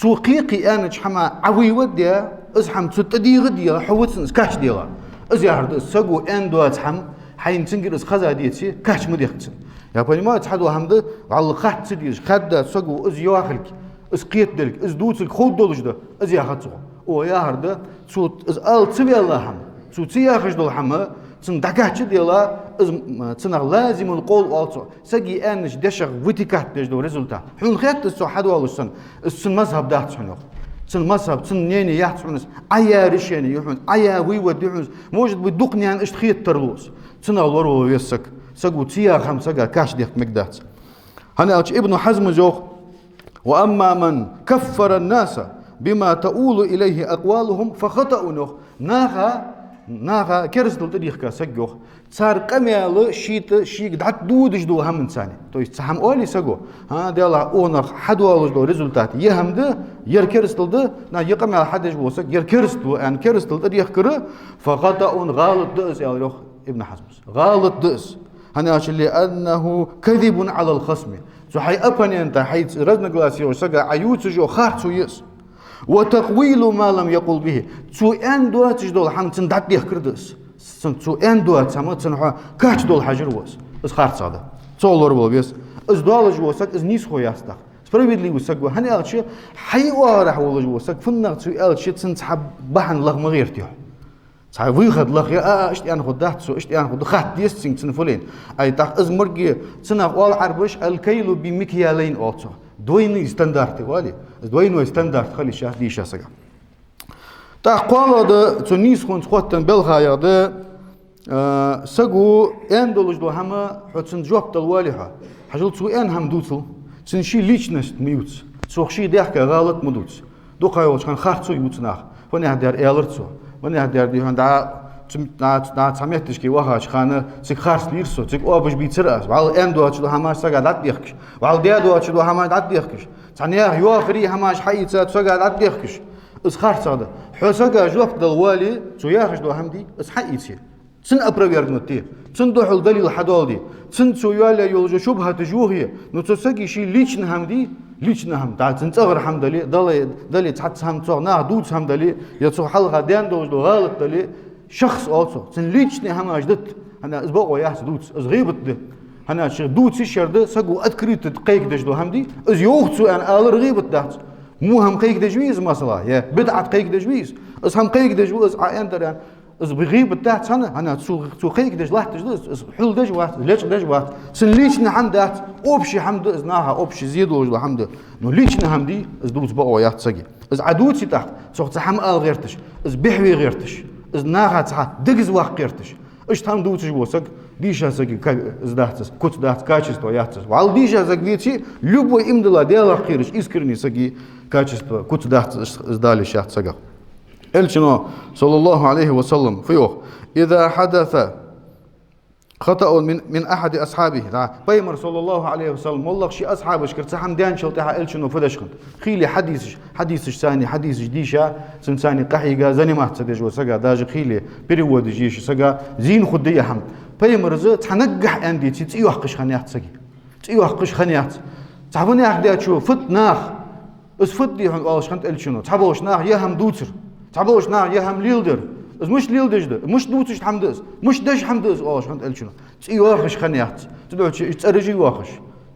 Цо кхы-кхы аьннача хӀаман Ӏа вывод де, из хӀама цо тӀадийгӀа а дийгӀа, хьо ва цунна из качделла. Из яхар да из, саго аьнна доаца хӀама, хьайна цунгара из хеза деце, кач ма дехка цунна. Я понимаю, цхьадола хӀама да, валлахӀи, хац ца дезаш, хаьдда саго из йоахилга, из кхетаделга, из дувцалга ховргдолаш да, из яхац цо. О, яхар да, цо из ала ца ваьнна хӀама, цо ца яхаш дола хӀама, цунна дӀакачаделла, из, м, цунах лазимул къовл оал цох. Сага аьннача дешах вытекать деш дола результат. Хьона хетац цо хьадоалаш санна, из цун мазхӀаб дац хьона, йоах. Цун мазхӀаб, цун мнение яц хьона из. Ӏа яь решение я хьона, Ӏа яь вывод я хьона из. Может быть, дукха наьна иштта хеташ тарлу из. Цунах лоравала веза саг. Саго ца яха хӀама сага кач дехка мегаргдац. ХӀана аьлча Ибн Хьазма йоах: وأما من كفر الناس بما تؤول إليه أقوالهم فخطأ, йоах. Наха, наха керастал тӀадехка саг, йоах, цар къамаьл шийта, шийга дӀатӀадодаш дола хӀаманца. То есть цхьа хӀама оале саго, хӀа, делахь, укханах хьадоалаш дола результат ер хӀама да, ер керастал да, нагахь ер къамаьл хьадеш вола саг ер кераст ва аьнна, керастал тӀадехкар, فخطأ, гӀалат да из, аьлар, йоах, Ибн Хьазма. ГӀалат да из. ХӀана аьлча, لأنه كذب على الخصم. Цу хьай оппонента, хьайца разногласие йолча сага Ӏа ювцаш йола харцо я из. وتقويل ما لم يقل به. Цо аьнна доацаш дола хӀама цунна дӀатӀадехкар да из. Цунна цо аьнна доаца хӀама цунна хьо качдолла хьажар ва из. Из харцахьа да. Цох лоравала веза. Из доаллаш вола саг, из нийсхо яц тӀаккха. Справедливый саг ва. ХӀана аьлча, хьай оагӀорахьа волаш вола саг, фуннагӀа цо аьлча, цунна цхьа бахьан лаха ма гӀерта, йоах. Цхьа выход лаха, а, а, иштта аьнна хургдац цо, иштта аьнна хургда, хатта деза цунга цун фулин. Ай, тӀаккха из моргге цунах оал Ӏарбаша الكيل بمكيالين оал цох. Двойные стандарты оалий. Из двойной стандарт хила йиш яц дийша сага. ТӀаккха кхоалагӀа да цу нийсхонца хоттаденна белхаех да, а, саго аьнна долаш дола хӀама хьо цунна жоп дала воале хьо. Хьажал, цо аьнна хӀама дувцал. Цун ший личность ма ювца. Цох ший даьхка гӀалат ма дувца. Дукха йолча хана харцо ювц наха. Ванехьа дер аьлар цо. Ванехьа дер дий хьона дӀа, цу, дӀа, дӀа цхьа метташка вахача хана цига харц лийр со, цига оапаш бийцар аз. Валла аьнна доацаш дола хӀамаш сага дӀатӀадехкаш. Валла даь доацаш дола хӀамаш дӀатӀадехкаш. Цхьа наьха йоахари хӀамаш хьаийца сага дӀатӀадехкаш. Из харцахьа да. Хьо сага жоп дала воале, цо яхаш дола хӀама дий, из хьаийце. Цунна опровергнуть де, цунна духьал далил хьадоаладе, цунна цо йоалаяь йола шубхьаташ йохае, ну, цу сага ший личный хӀама дий, личный хӀама, дӀа цун цӀагӀара хӀама дале, дале, дале цхьацца хӀама цох наха дувца хӀама дале, е цо хьалха даьнна долаш дола гӀалат дале, шахс оал цох, цун личный хӀамаш дита, хӀана, из бокъо яц дувца, из гӀийбат да. ХӀана, ший дувца йиш яр да, саго открыто кхайкадеш дола хӀама дий, из йоах цо аьнна алар гӀийбат дац. Во хӀама кхайкадеш вий из, масала, е бидӀат кхайкадеш вий из? Из хӀама кхайкадеш ва из, Ӏа аьннадар аьнна. Из гӀийбат дац хӀана, хӀана цо, цо кхайкадеш латташ да из, из хьулдеш вац, из лечкъадеш вац. Цун личный хӀама дац, общий хӀама да из, наха общий зе долаш дола хӀама да. Но личный хӀама дий, из дувца бокъо яц сага. Из Ӏа дувце тӀаккха, цох цхьа хӀама ала гӀерташ, из бехве гӀерташ, из наха цхьа дегаза ваккха гӀерташ. Иштта хӀама дувцаш вола саг, дийша сага ка-, из дац из, куц дац, качество яц из. Валла дийша саг веце, любой иман дилла, Даьлах кхераш, искренний сага качество, куц дац из, из дала йиш яц сагах. Элчано, صلى الله عليه وسلم, фу йоах: إذا حدث خطأ من، من أحد أصحابه. ДӀа, пайхамар, صلى الله عليه وسلم, моллагӀа ший асхьабашкара цхьа хӀама даьнначул тӀехьагӀа Элчано фу деш хиннад? Хийла хьадисаш, хьадисаш цани, хьадисаш дийша, цунцани къахьийга заниматься деш вола сага, даже хийла переводаш еш сага зийна хургда ер хӀама. Пайхамара цхьа наггахьа аьнна деце, цӀи йоаккхаш хиннаяц сага. ЦӀи йоаккхаш хиннаяц. Цхьа ванех дечо фуд нах, из фуд дий хьона оалаш хиннад Элчано. Цхьаболча наха ер хӀама дувцар. Цхьаболча наха ер хӀама леладар. Из мишта леладеш да? Мишта дувцаш хӀама да из? Мишта деш хӀама да из оалаш хиннад Элчано. ЦӀи йоаккхаш хиннаяц. Цудухьа уж цӀераш а йоахаш,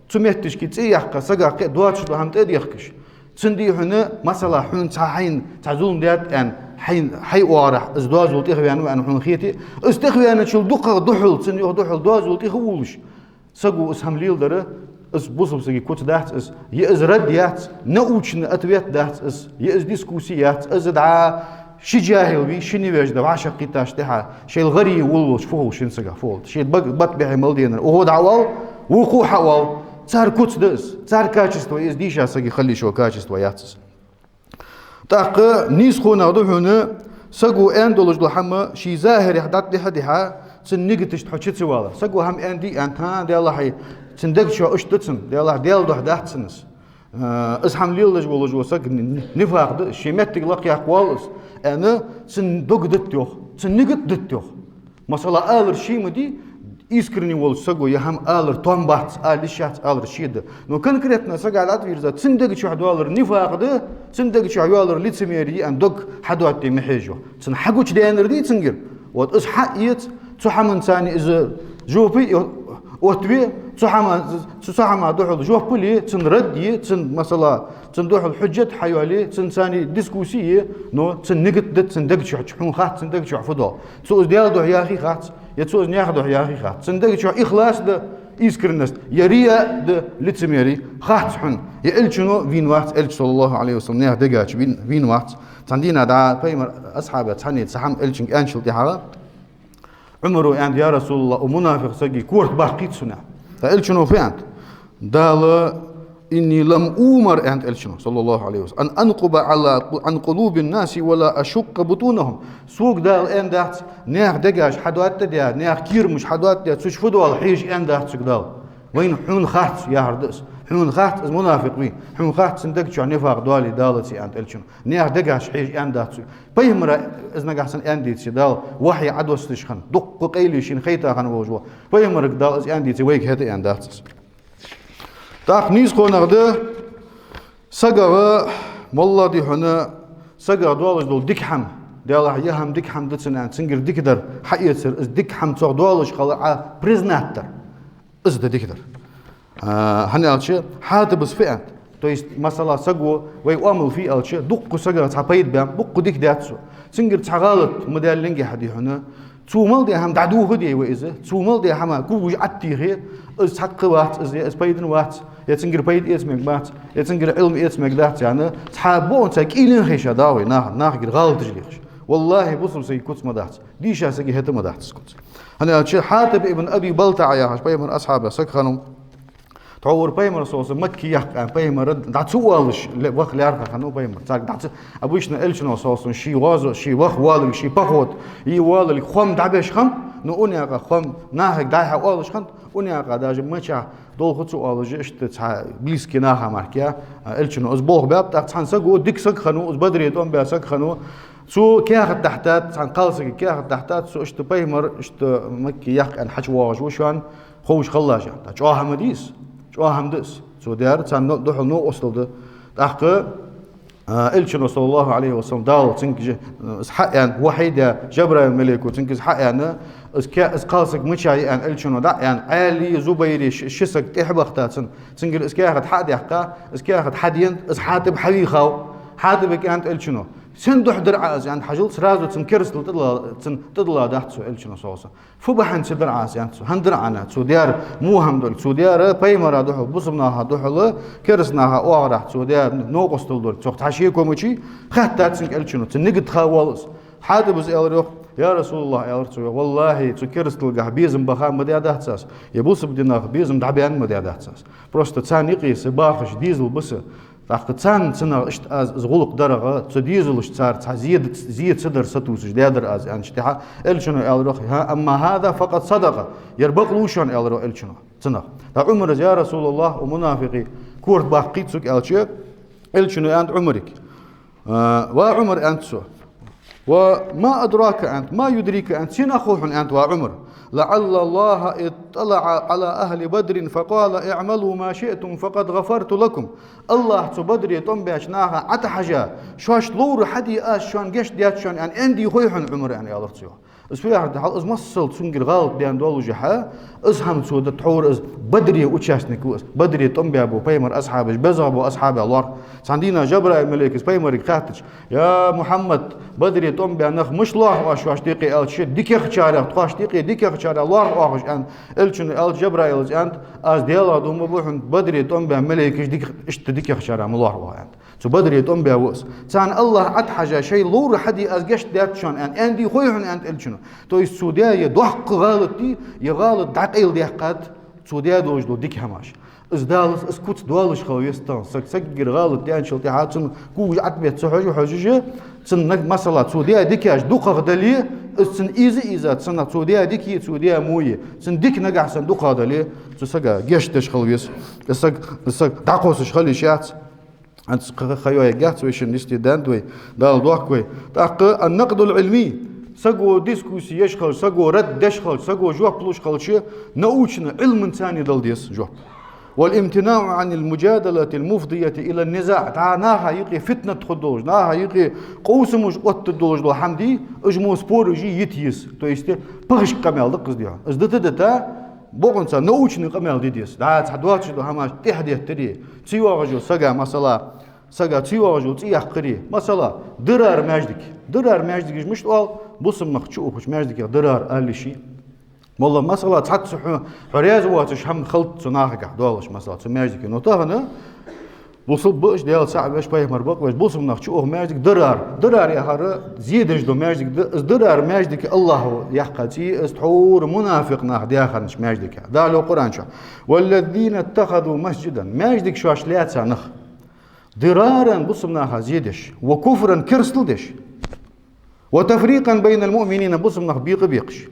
цу метташка цӀи яккха, сага кхы доацаш дола хӀама тӀа а дехкаш. Цун дий хьона, масала, хьона цхьа хьайна цхьа зулам даьд аьнна, хьайна, хьай оагӀорахьа из доазол тӀехваьннав аьнна хьона хете, из тӀехваьнначул дукхагӀа духьал, цун юха духьал доазол тӀехвувлаш, саго из хӀама леладар, из бусалба сага куц дац из, е из рад яц, научный ответ дац из, е из дискусси яц, из дӀа ши жахӀил вий, ши невежда вӀашагӀкхийттача тӀехьа, шоайла гӀаре волавелча фу хул шин сага, фу хул. Шийна бат-, бат бехье мел денар укхо дӀаоал, вокхо хьаоал. Цар куц да из, цар качество я из, дийша сага хила йиш йола качество яц из. ТӀаккха нийсхонах да хьона, саго аьнна долаш дола хӀама ший захӀарехь дӀатӀадихьа а дихьа, цун нигаташта хьо чу ца валар. Саго хӀама аьнна дий аьнна, хӀа, Даьллахьий, цун дега чу иштта да цун, Даьллахь, Даьла духьа дац цун из. Э, из хӀама лелаш волаш вола саг ни-, нифакъ да, ший меттиг лакхъяккха воал из, аьнна, цун дог дита йоах, цун нигат дита йоах. Масала, алар ше ма дий, искренне волча саго ер хӀама алар том бац, ала йиш яц алар ше да. Но конкретно сага дӀатӀавийрза, цун дега чу доаллар нифакъ да, цун дега чу йоаллар лицемерие я аьнна дог хьадоатте ма хьежа йоах. Цун хьагучадаьннар дий цунгара. Вот из хьаэца, цу хӀаманца из жопа оттаве, цу хӀама-, цу, цу хӀама духьал жоп ле, цун рад е, цун, масала, цун духьал хьужжат хьайоале, цунца дискусси е, но цун нигат дита цун дега чу, хьона хац цун дега чу фу доал. Цо из Даьла духьа яхий хац, е цо из наьха духьа яхий хац. Цун дега чу ихлас да, искренность, е рияъ да, лицемерие, хац хьона. Е Элчано вийна вац, Элча, саллаллахӀу Ӏалайхи ва саллам, наьха дега чу вийна, вийна вац. Цхьан дийнахьа дӀа пайхамара асхьабех цхьанне цхьа хӀама Элчанга аьнначул тӀехьагӀа, Ӏумара аьннад: «Я РасулаллахӀ, укх мунафикъ сага корта баккхийта сона». ТӀаккха Элчано фу аьннад? «Дала, إني لم أؤمر», аьннад Элчано, саллаллахӀу Ӏалайхи ва саллам, «أن أنقب على، عن قلوب الناس ولا أشق بطونهم». Сога Дала аьнна дац, наьха дегаш хьадоаттадаь, наьха кирамаш хьадоаттадаь, цу чу фу доал хьежа аьнна дац сога Дала. Вайна хьона хац, яхар да из. Хьона хац из мунафикъ вий. Хьона хац цун дега чу нифакъ доалий Дала ца аьннад Элчано. Наьха дегаш хьежа аьнна дац сога. Пайхамара из нагахь санна аьнна деце, Дала вахьи Ӏодоссаш хинна, дуккха къайле шийна хайта хинна волаш вола пайхамарга Дала из аьнна деце, вайга хӀета аьнна дац из. ТӀаккха нийсхонах да, сагагӀа, моллагӀа дий хьона, сагагӀа доаллаш дола дика хӀама, Даьллахьа, ер хӀама дика хӀама да цун аьнна, цунгара дика дар хьаэцар, из дика хӀама цох доаллаш хилар Ӏа признать дар. Из да дика дар. А, хӀана аьлча, Хьатиба фу аьннад. То есть, масала, саго, вай оамал фу я аьлча, дуккха сагагӀа цхьа пайда баьннаб, дуккха дика даьд цо. Цунгара цхьа гӀалат ма даьллинге хьадий хьона. Цо мел даь хӀама дӀадохаде вай из, цо мел даь хӀама кулгаш Ӏоттийхе, из цхьаккха вац, из, из пайдана вац, е цунгара пайда эца мегаргбац, е цунгара Ӏилма эца мегаргдац, яьнна, цхьа бокъонца кӀийлен хеша да вай, наха, нахагара гӀалаташ лехаш. ВаллахӀи, бусалба сага куц ма дац, дийша сага хӀета ма дац из куц. ХӀана аьлча Хьатиб ибн Аби БалтаӀа яхаш пайхамара асхьабех саг хиннав. Тхьовра пайхамар, саллаллахӀу Ӏалайхи ва саллам, Макка яьккха аьнна, пайхамар дӀа ца оалаш ле-, ваха лаьрхӀа хиннав пайхамар. Царга дӀа ца, обычно Элчано, саллаллахӀу Ӏалайхи ва саллам, ший гӀазот, ший ваха воалалга, ший поход е воалалга хоам дӀабеш хиннаб, но укх наькъа хоам нахага дӀа-хьа оалаш хиннад, укх наькъа даже мичахьа долх ца оалаш, иштта цхьа близкий наха мара, а, Элчано из болх баьб, тӀаккха цхьан саго, дика саг хиннав, из Бадре тӀом баь саг хиннав, цо каьхат дахьийтад, цхьан кхалсага каьхат дахьийтад, цо иштта пайхамар, иштта Макка яьккха аьнна хьачувоагӀаш ва шоана, ховш хилалаш аьнна. ЧӀоагӀа хӀама дий из, чӀоагӀа хӀама да из. Цо даьр царна духьал новкъостал да. ТӀаккха, а, Элчано, саллаллахӀу Ӏалайхи ва саллам, Дала цунга же-, из хьааьнна, вахьи даь, Жабраил малейко цунга из хьааьнна, из ке-, из кхалсаг мичахьа я аьнна Элчано дӀааьнна, Ӏаьлий, Зубайрий ши, ши саг тӀехьабахийтад цунна. Цунгара из каьхат хьа а даьккха, из каьхат хьаденад, из Хьатиб хьавийхав. Хьатибага аьннад Элчано: «Сен духьа дир Ӏа из?» аьнна хьажал, сразу цун керастал тӀадилла-, цун тӀадилладаьд цо Элчано, саллаллахӀу Ӏалайхи ва саллам. «Фу бахьан ца дир Ӏа из?» аьннад цо. «ХӀана дир Ӏа?» аьннад цо. «Даьр во хӀама долга, цо даьр пайхамара духьал, бусалба наха духьал, кераста наха оагӀорахьа цо даьр новкъостал долга, цох цхьа шеко ма яций, хаьттад цунга Элчано, цун нигат ха воал из». Хьатиба аьлар йоах: «Я РасулаллахӀ, — аьлар цо йоах, — валлахӀи, цу керасталгахьа безам баха ма даьдац аз, е бусалба динах безам дӀабаьнна ма даьдац аз. Просто царна юкъе са бахаш дезал ба са. ТӀаккха царна цунах иштта аз из гӀулакх дарах, цу дезалашта цар цхьа зе д-, зе ца дар сатувсаш даьдар аз», аьнначул тӀехьагӀа Элчано аьлар йоах: «ХӀа, амма хӀаза факъад садакъа». Ер бакълув шоана, аьлар йоах Элчано цунах. ТӀаккха Ӏумара: «Я РасулаллахӀ, укх мунафикъа корта баккхийта сога», аьлча, Элчано аьннад Ӏумарга: «А, ва Ӏумар, — аьннад цо, — ва ма адрака, — аьннад, — ма юдрика, — аьннад, — сенах хов хьона, — аьннад, — ва Ӏумар, лаӀалла ЛлахӀа итталаӀа Ӏала ахӀли Бадрин факъала: „ИӀмалу ма шиътум, факъад гӀафарту лакум“». АллахӀа цу Бадре тӀом беча наха ӀотӀахьежа, шоашта ловра хьаде аз, шоана гешт даьд шоана, аьнна, аьнна дий хой хьона, Ӏумар, аьнна, аьлар цо йоах. Из фу яхар да хьал, из массал цунгара гӀалат даьнна доллашехьа, из хӀама цо да, тхьовра из Бадре участник ва из, Бадре тӀом баь ба пайхамара асхьабаш, безагӀа ба асхьабий лоархӀ. Цхьан дийнахьа Жабраил малейко из пайхамарга хаьттача: «Я Мухьаммад, Бадре тӀом баь нах мишта лоархӀ оаш шоашта юкъе?» аьлча, «ДикагӀчарех, тхоашта юкъе дикагӀчарех лоархӀ оаха уж», аьнна, Элчано аьлча, Жабраила аьннад: «Аз Даьлах дув ма буъ хьона, Бадре тӀом баь малейкаш дика, иштта дикагӀчарех ма лоархӀ оаха», аьннад. Цу Бадре тӀом баь ва из. Царна АллахӀа ӀотӀахьежа, шоай ловра хьаде аз гешт даьд шоана, аьнна, аьнна дий хой хьона, аьннад Элчано. То есть цо даь ер доккха гӀалат дий, ер гӀалат дӀакъайладаьккхад цо даь долаш дола дика хӀамаш. Из даллалца, из куц доаллаш хила веза тахан. Саг сагагара гӀалат даьнначул тӀехьагӀа цунна кулгаш Ӏотта бетта ца хьожа, хьожаш, цунна наг-, масала, цо даь дикаш дукхагӀа дале, из цунна ийза-ийза, цунна цо даь дика, цо даь во, цунна дика нагахьа санна дукхагӀа дале, цу сага гешт деш хила веза. Из саг, из саг дӀакхоссаш хила йиш яц. ХӀанз кхы ха йоаергьяц вай шин листе даьннад вай, Дала дохк вай. ТӀаккха النقد العلمي, саго дискусси еш хилча, саго рад деш хилча, саго жоп луш хилча, научно, Ӏилманца дала деза жоп. والامتناع عن المجادلة المفضية إلى النزاع. ДӀа наха юкъе фитнат хургдолаш, наха юкъе къовсамаш оттаргдолаш дола хӀама дий, уж мо спораш йита еза. То есть, пхьошка къамаьл да-кх из дий хьона. Из дита-дита, бокъонца научный къамаьл де деза. ДӀа цхьа доацаш дола хӀамаш тӀехьадеттаре, ца йоагӀаш йола сага, масала, сага ца йоагӀаш йола цӀи яккхаре. Масала, дирар маьждиг. Дирар маьждигаш мишта оал, бусалба нах чуухача маьждигех дирар ала йиш я. Молла, масала, цхьацца хьо, хьо раьза воацаш хӀама хилац цу нахагахьа доаллаш, масала, цу маьждиге. Но тахан бусалба ба уж, Даьла цаӀ веш, пайхамар бакъвеш, бусалба нах чуухача маьждиге дирар. Дирар яхар зе деш дола маьждиг да, из дирар маьждиг Аллахӏа яьккха цӀи я, из тхьовра мунафикъ наха даь хиннача маьждига. Дала йоах Къуръан чу: والذين اتخذوا مسجدا, маьждиг шоашта лаьца нах, ضرارا, бусалба наха зе деш, وكفرا, керастал деш, وتفريقا بين المؤمنين, бусалба нах бекъа бекъаш,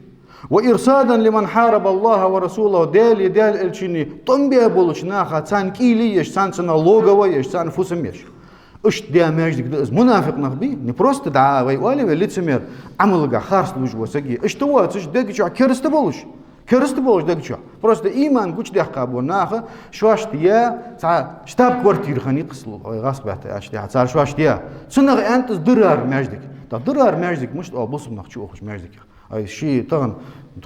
وإرصادا لمن حارب الله ورسوله, Даьлеи Даьла элчаннеи тӀом баь болча наха, царна кӀийле еш, царна цунах логово еш, царна фусам еш. Иштта даь маьждиг да из. Мунафикъ нах бий, не просто дӀа вай оалий вай лицемер, Ӏамалгахьа харц лувш вола саг. Иштта воацаш, дега чу кераста болаш. Кераста болаш дега чу. Просто иман гучадаьккха бола нах шоашта яь цхьа штаб-квартира хиннай-кх из, вай гӀазкхий бетта аьлча, цар шоашта яь. Цунах аьннад из дирар маьждиг. ТӀаккха дирар маьждиг мишта оал бусалба нах чуухача маьждигех? Ай, ше тахан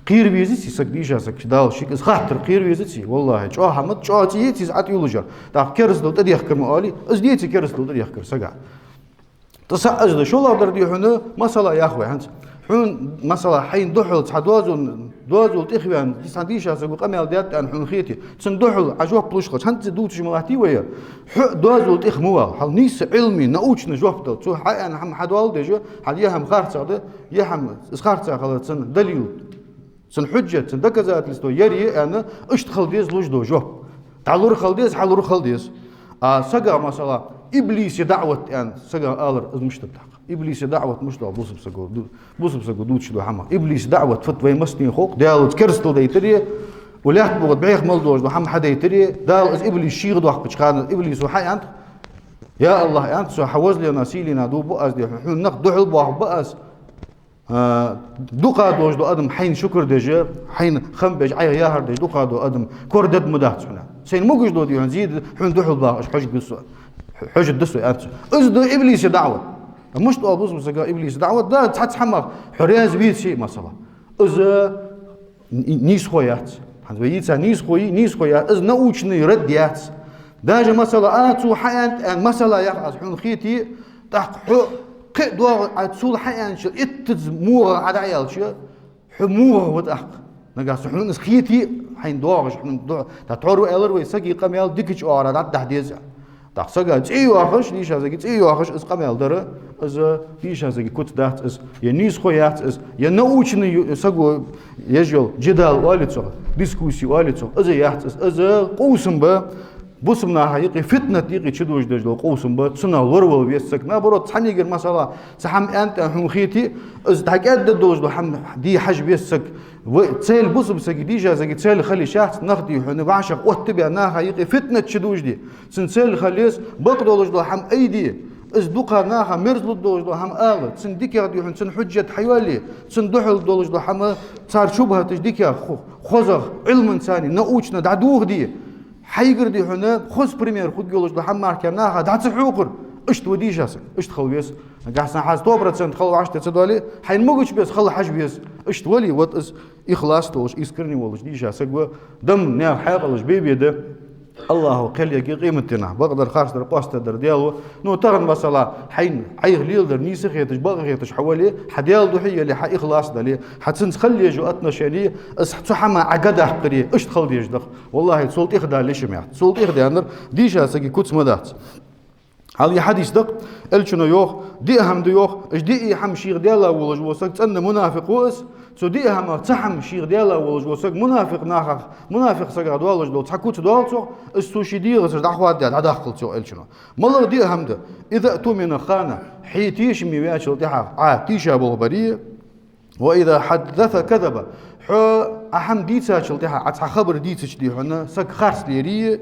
кхера везаций саг, дийша саг, Дала шийга из хаттар кхера везаций? Валлахӏи, чӀоагӀа хӀама да, чӀоагӀа цӀи яц из Ӏотуйоллаш яр. ТӀаккха керастал тӀадехкар ма оалий, из деций керастал тӀадехкар сага? ТӀаккха са аз да, шоллагӀдар дий хьона, масала, ях вай хӀанз. Хьона, масала, хьайна духьал цхьа доазол, доазол тӀехваьнна, цхьа дийша саго къамаьл даьд аьнна хьона хете, цунна духьал Ӏа жоп луш хилча, хӀанз ца дувцаш ма латтий вай. Хьо доазол тӀех ма вала, хьал нийса Ӏилми, научно жоп дала. Цо хьааьнна хӀама хьадоаладеш, хьа е хӀама харцахьа да, е хӀама из харцахьа хилар цун далил, цун хьужжат, цун доказательство яр е аьнна, иштта хила деза луш дола жоп. ДӀалур хила деза, хьалур хила деза. А сага, масала, иблиса даӀват аьнна, сага алар, из мишта да тӀаккха? Иблиса даӀват мишта оал бусалба саго ду-, бусалба саго дувцаш дола хӀама? Иблиса даӀват фуд вай массанена хов-кх, Даьлаца керастал дайтаре, укх лаьтта бухьа бӀеха мел долаш дола хӀама хьадайтаре, Дала из иблис шийга доаккхача хана, иблисо хьааьннад: «Я АллахӀ, — аьннад цо, — хьа возлена, сийлена дув буъ аз, дий хьона, хьона нах духьал боахаргба аз. А, дукха долаш дола адам хьайна шукр деш, хьайна хам беш, Ӏайха яхар деш, дукха дола адам корадергма дац хьона. Сайна могаш дола, дий хьона, зе да хьона духьал баха, уж хьожаргда со, хьожаргда со», — аьннад цо. Из да иблиса даӀват. Мишта оал бусалба сага иблиса даӀват? Да, цхьацца хӀамах хьо раьза веце а, масала. Из нийсхо яц. ХӀанз вай йийца нийсхо я, нийсхо яц. Из научный рад яц. Даже, масала, а, цо хьааьннад аьнна, масала, ях аз, хьона хете, тӀаккха хьо кхы а доагӀа, а, цул хьааьнначул иттаза вогӀа Ӏа дӀааьлча, хьо вогӀа ва тӀаккха. Нагахьа санна хьона из хете, хьайна доагӀаш, хьона до-, тӀа тхьовра аьлар вай, сага къамаьл дикача оагӀорахьа дӀадахьа деза. ТӀаккха сага цӀи йоахаш, дийша сага цӀи йоахаш, из къамаьл дар, из дийша сага куц дац из, е нийсхо яц из, е научный ю-, саго еш йола джидал оалий цох, дискусси оалий цох, из яц из, из къовсам ба, бусалба наха юкъе, фитнат юкъе чудожадеш дола къовсам ба, цунах лоравала веза саг. Наоборот, цхьаннегара, масала, цхьа хӀама аьннад аьнна хьона хете, из дӀакӀаьддаргдолаш дола хӀама де хьажа веза саг. Вай, цель бусалба сага, дийша сага цель хила йиш яц, нах, дий хьона, вӀашагӀ оттабаь, наха юкъе фитнат чудожаде. Цун цель хила еза бакъдолаш дола хӀама айде. Из дукха наха мерза лургдолаш дола хӀама ала. Цун дикагӀа, дий хьона, цун хьужжат хьайоалае. Цунна духьал долаш дола хӀама, цар шубхьаташ дикагӀа, хо-, хозагӀа, Ӏилманца, научно дӀадохаде. Хьайгара, дий хьона, хоза пример хургйолаш дола хӀама мара наха дӀа ца хьокхар. Иштта ва дийша саг, иштта хила веза. Нагахьа санна хьа сто процент хила вӀаштӀехьа ца доале, хьайна могача беса хила хьажа веза. Иштта вале, вот из ихлас долаш, искренне волаш дийша саг ва, дам наьха хьаькъалаш бе-бе да. АллахӀо кхел ергья къематдийнахьа. Бакъдар, харцдар, къоастадар Даьла ва. Ну, тахан, масала, хьайна, Ӏайха леладер нийса хеташ, бакъ хеташ хьо вале, хьа Даьла духьа яле, хьа ихлас дале, хьа цунца хила езаш йола отношени, из цу хӀаман Ӏа гӀо даккхаре, иштта хила дезаш да-кх. ВаллахӀи, цул тӀех дала лишам яц. Цул тӀех даьннар дийша сага куц ма дац. Хьал е хьадис да-кх, элчано йоах, диъ хӀама да йоах, уж диъ хӀама шийх даьла волаш вола саг цӀена мунафикъ ва из, Цу диъ хӀамах цхьа хӀама шийх даьла волаш вола саг мунафикъ нахах, мунафикъ сагах долаш дола цхьа куц доал цох, из цо ший дегӀацара дӀахоададаь дӀадаккхал цох элчано. МалагӀа диъ хӀама да? إذا اؤتمن خان, хьо тешаме ваьчул тӀехьагӀа Ӏа тийша болх баре, وإذا حدث كذب, хьо Ӏа хӀама дийцачул тӀехьагӀа, Ӏа цхьа хабар дийцача, дий хьона, саг харц лере,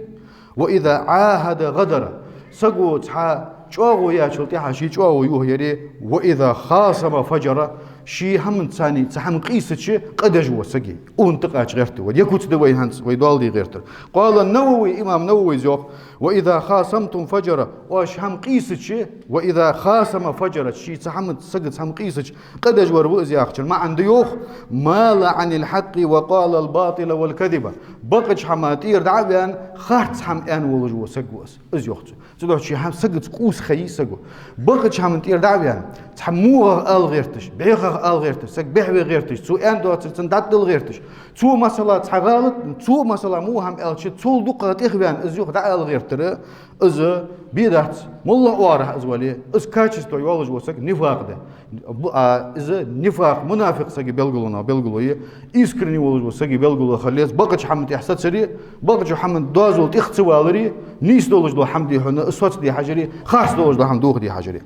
وإذا عاهد غدر, саго цхьа чӀоагӀо яьчул тӀехьагӀа ший чӀоагӀо юхаяре, وإذا خاصم فجر, ший хӀаман цани цхьа хӀама къийсача къа деш вола саг я. Укхунна тӀакхача гӀерта вай. Ер куц да вай хӀанз, вай доал де гӀертар. قال النووي, имам Нававис йоах: وإذا خاصمتم فجر, оаш хӀама къийсача, وإذا خاصم فجر, ший цхьа хӀама, сагаца хӀама къийсача къа деш вар ва из яхачун маӀан да йоах: مال عن الحق وقال الباطل والكذب. Бакъача хӀаман тӀера дӀа а ваьнна, харц хӀама аьнна волаш вола саг ва из. Из йоах цо. Цудухьа ший хӀама сагаца къовса ха йий саго. Бакъача хӀаман тӀера дӀа а ваьнна, цхьа вогӀах ала гӀерташ, бӀехах ала гӀерташ, саг бӀехве гӀерташ, цо аьнна доацар цунна дӀатӀадала гӀерташ. Цо масала цхьа гӀалат, цо масала во хӀама аьлча, цул дукхагӀа тӀехваьнна из юха дӀаала гӀертар, из бе дац, моллагӀа оагӀорахьа из вале, из качество йолаш вола саг нифакъ да. Бу-, а, из нифакъ, мунафикъ сага белгало, белгало я, искренне волаш вола сага белгало хила еза, бакъача хӀаман тӀехьа сацаре, бакъача хӀаман доазол тӀех ца валаре, нийса долаш дола хӀама, дий хьона, из соцаде хьажаре, харц долаш дола хӀама дохаде хьажаре.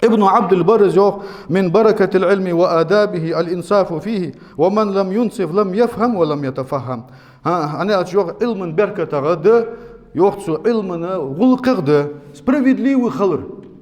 Ибн Ӏабдул-Баррис йоах: من بركة العلم وآدابه الإنصاف فيه، ومن لم ينصف لم يفهم ولم يتفهم. ХӀа, хӀана аьлча йоах, Ӏилман беркатах да, йоах цо, Ӏилман гӀулакхех да справедливый хилар.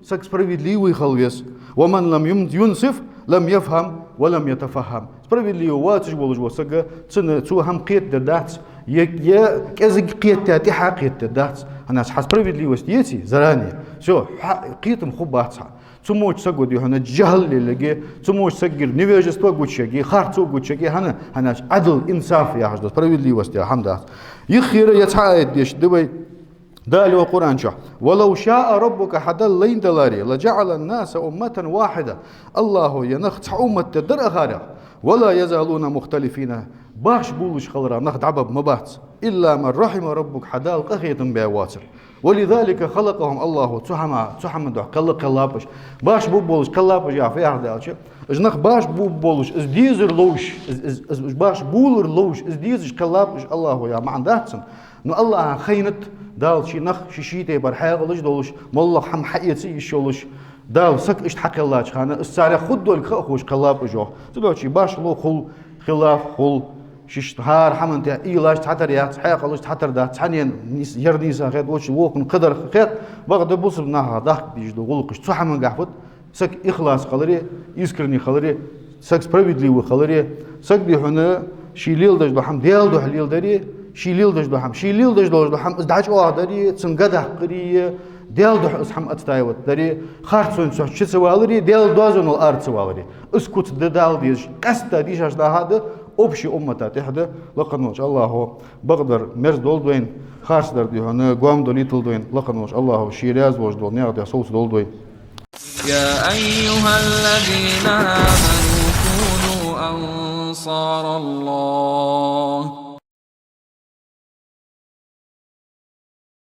Саг справедливый хила веза. ومن لم يم-، ينصف لم يفهم ولم يتفهم. Справедливый воацаш волаш вола саг, цунна цо хӀама кхетадаь дац, е, е кӀезига кхетадаь, тӀехьа кхетадаь дац. ХӀана аьлча хьа справедливость еций заранее, всё, хьа кхетам хургбац хьа. Цу мо волча саго, дий хьона, жахӀал лелларгья, цу мо волча сагагара невежество гучаяргья, харцо гучаяргья, хӀана, хӀана аьлча Ӏадал, инсаф яхаш дола, справедливость яха хӀама дац. Юххера ер цхьа аят дешаргда вай. Дала йоах Къуръан чу: ولو شاء ربك, хьа Даьла лайна даларе, لجعل الناس أمة واحدة, АллахӀа ер нах цхьа уммат дергдар акхарех, ولا يزالون مختلفين, башха болаш хиларах нах дӀабаргбац. إلا من رحم ربك, хьа Даьла къахетам баь воацар. ولذلك خلقهم الله, цу хӀама, цу хӀаман духьа кхелла кхеллаб уж. Башха бу болаш кхеллаб уж яхар фу яхар да аьлча, уж нах башха бу болаш, из дезар ловш, из, из, из, уж башха болар ловш, из дезаш кхеллаб уж АллахӀа яха маӀан дац цун. Но АллахӀа хайнад Дала ший нах ший-ший тайпара хьаькъалаш долаш, моллагӀа хӀама хьаэца йиш йолаш, Дала саг иштта хьакхеллача хана, из царех хургдолга ха а ховш кхеллаб уж йоах. Цудухьа башхало хул, хилаф хул, шишта хӀара хӀаман тӀа уйлаш цхьатара яц, хьаькъалаш цхьатара дац, цхьаннена нийс-, ер нийса хет, воча вокхун кхыдар хет, бакъда бусалба наха дахка дезаш дола гӀулакхаш цу хӀамангахьа фуд, саг ихлас хиларе, искренне хиларе, саг справедливый хиларе, саг, дий хьона, ше леладеш дола хӀама Даьла духьа леладаре, ше леладеш дола хӀама, ше леладеш долаш дола хӀама из дӀачӀоагӀдаре, цунна га даккхаре, Даьла духьа из хӀама отстаивать даре, харцонца чу ца валаре, Даьла доазонал ара ца валаре. Из куц да Дала дезаш, къаьстта дийшача наха да, общий уммата тӀехьа да, лакха волча АллахӀа бакъдар мерза долда вайна, харцдар, дий хьона, гоама долийталда вайна, лакха волча АллахӀа ше раьза волаш дола наькъа тӀа совцадолда вай. يا أيها الذين آمنوا كونوا أنصار الله.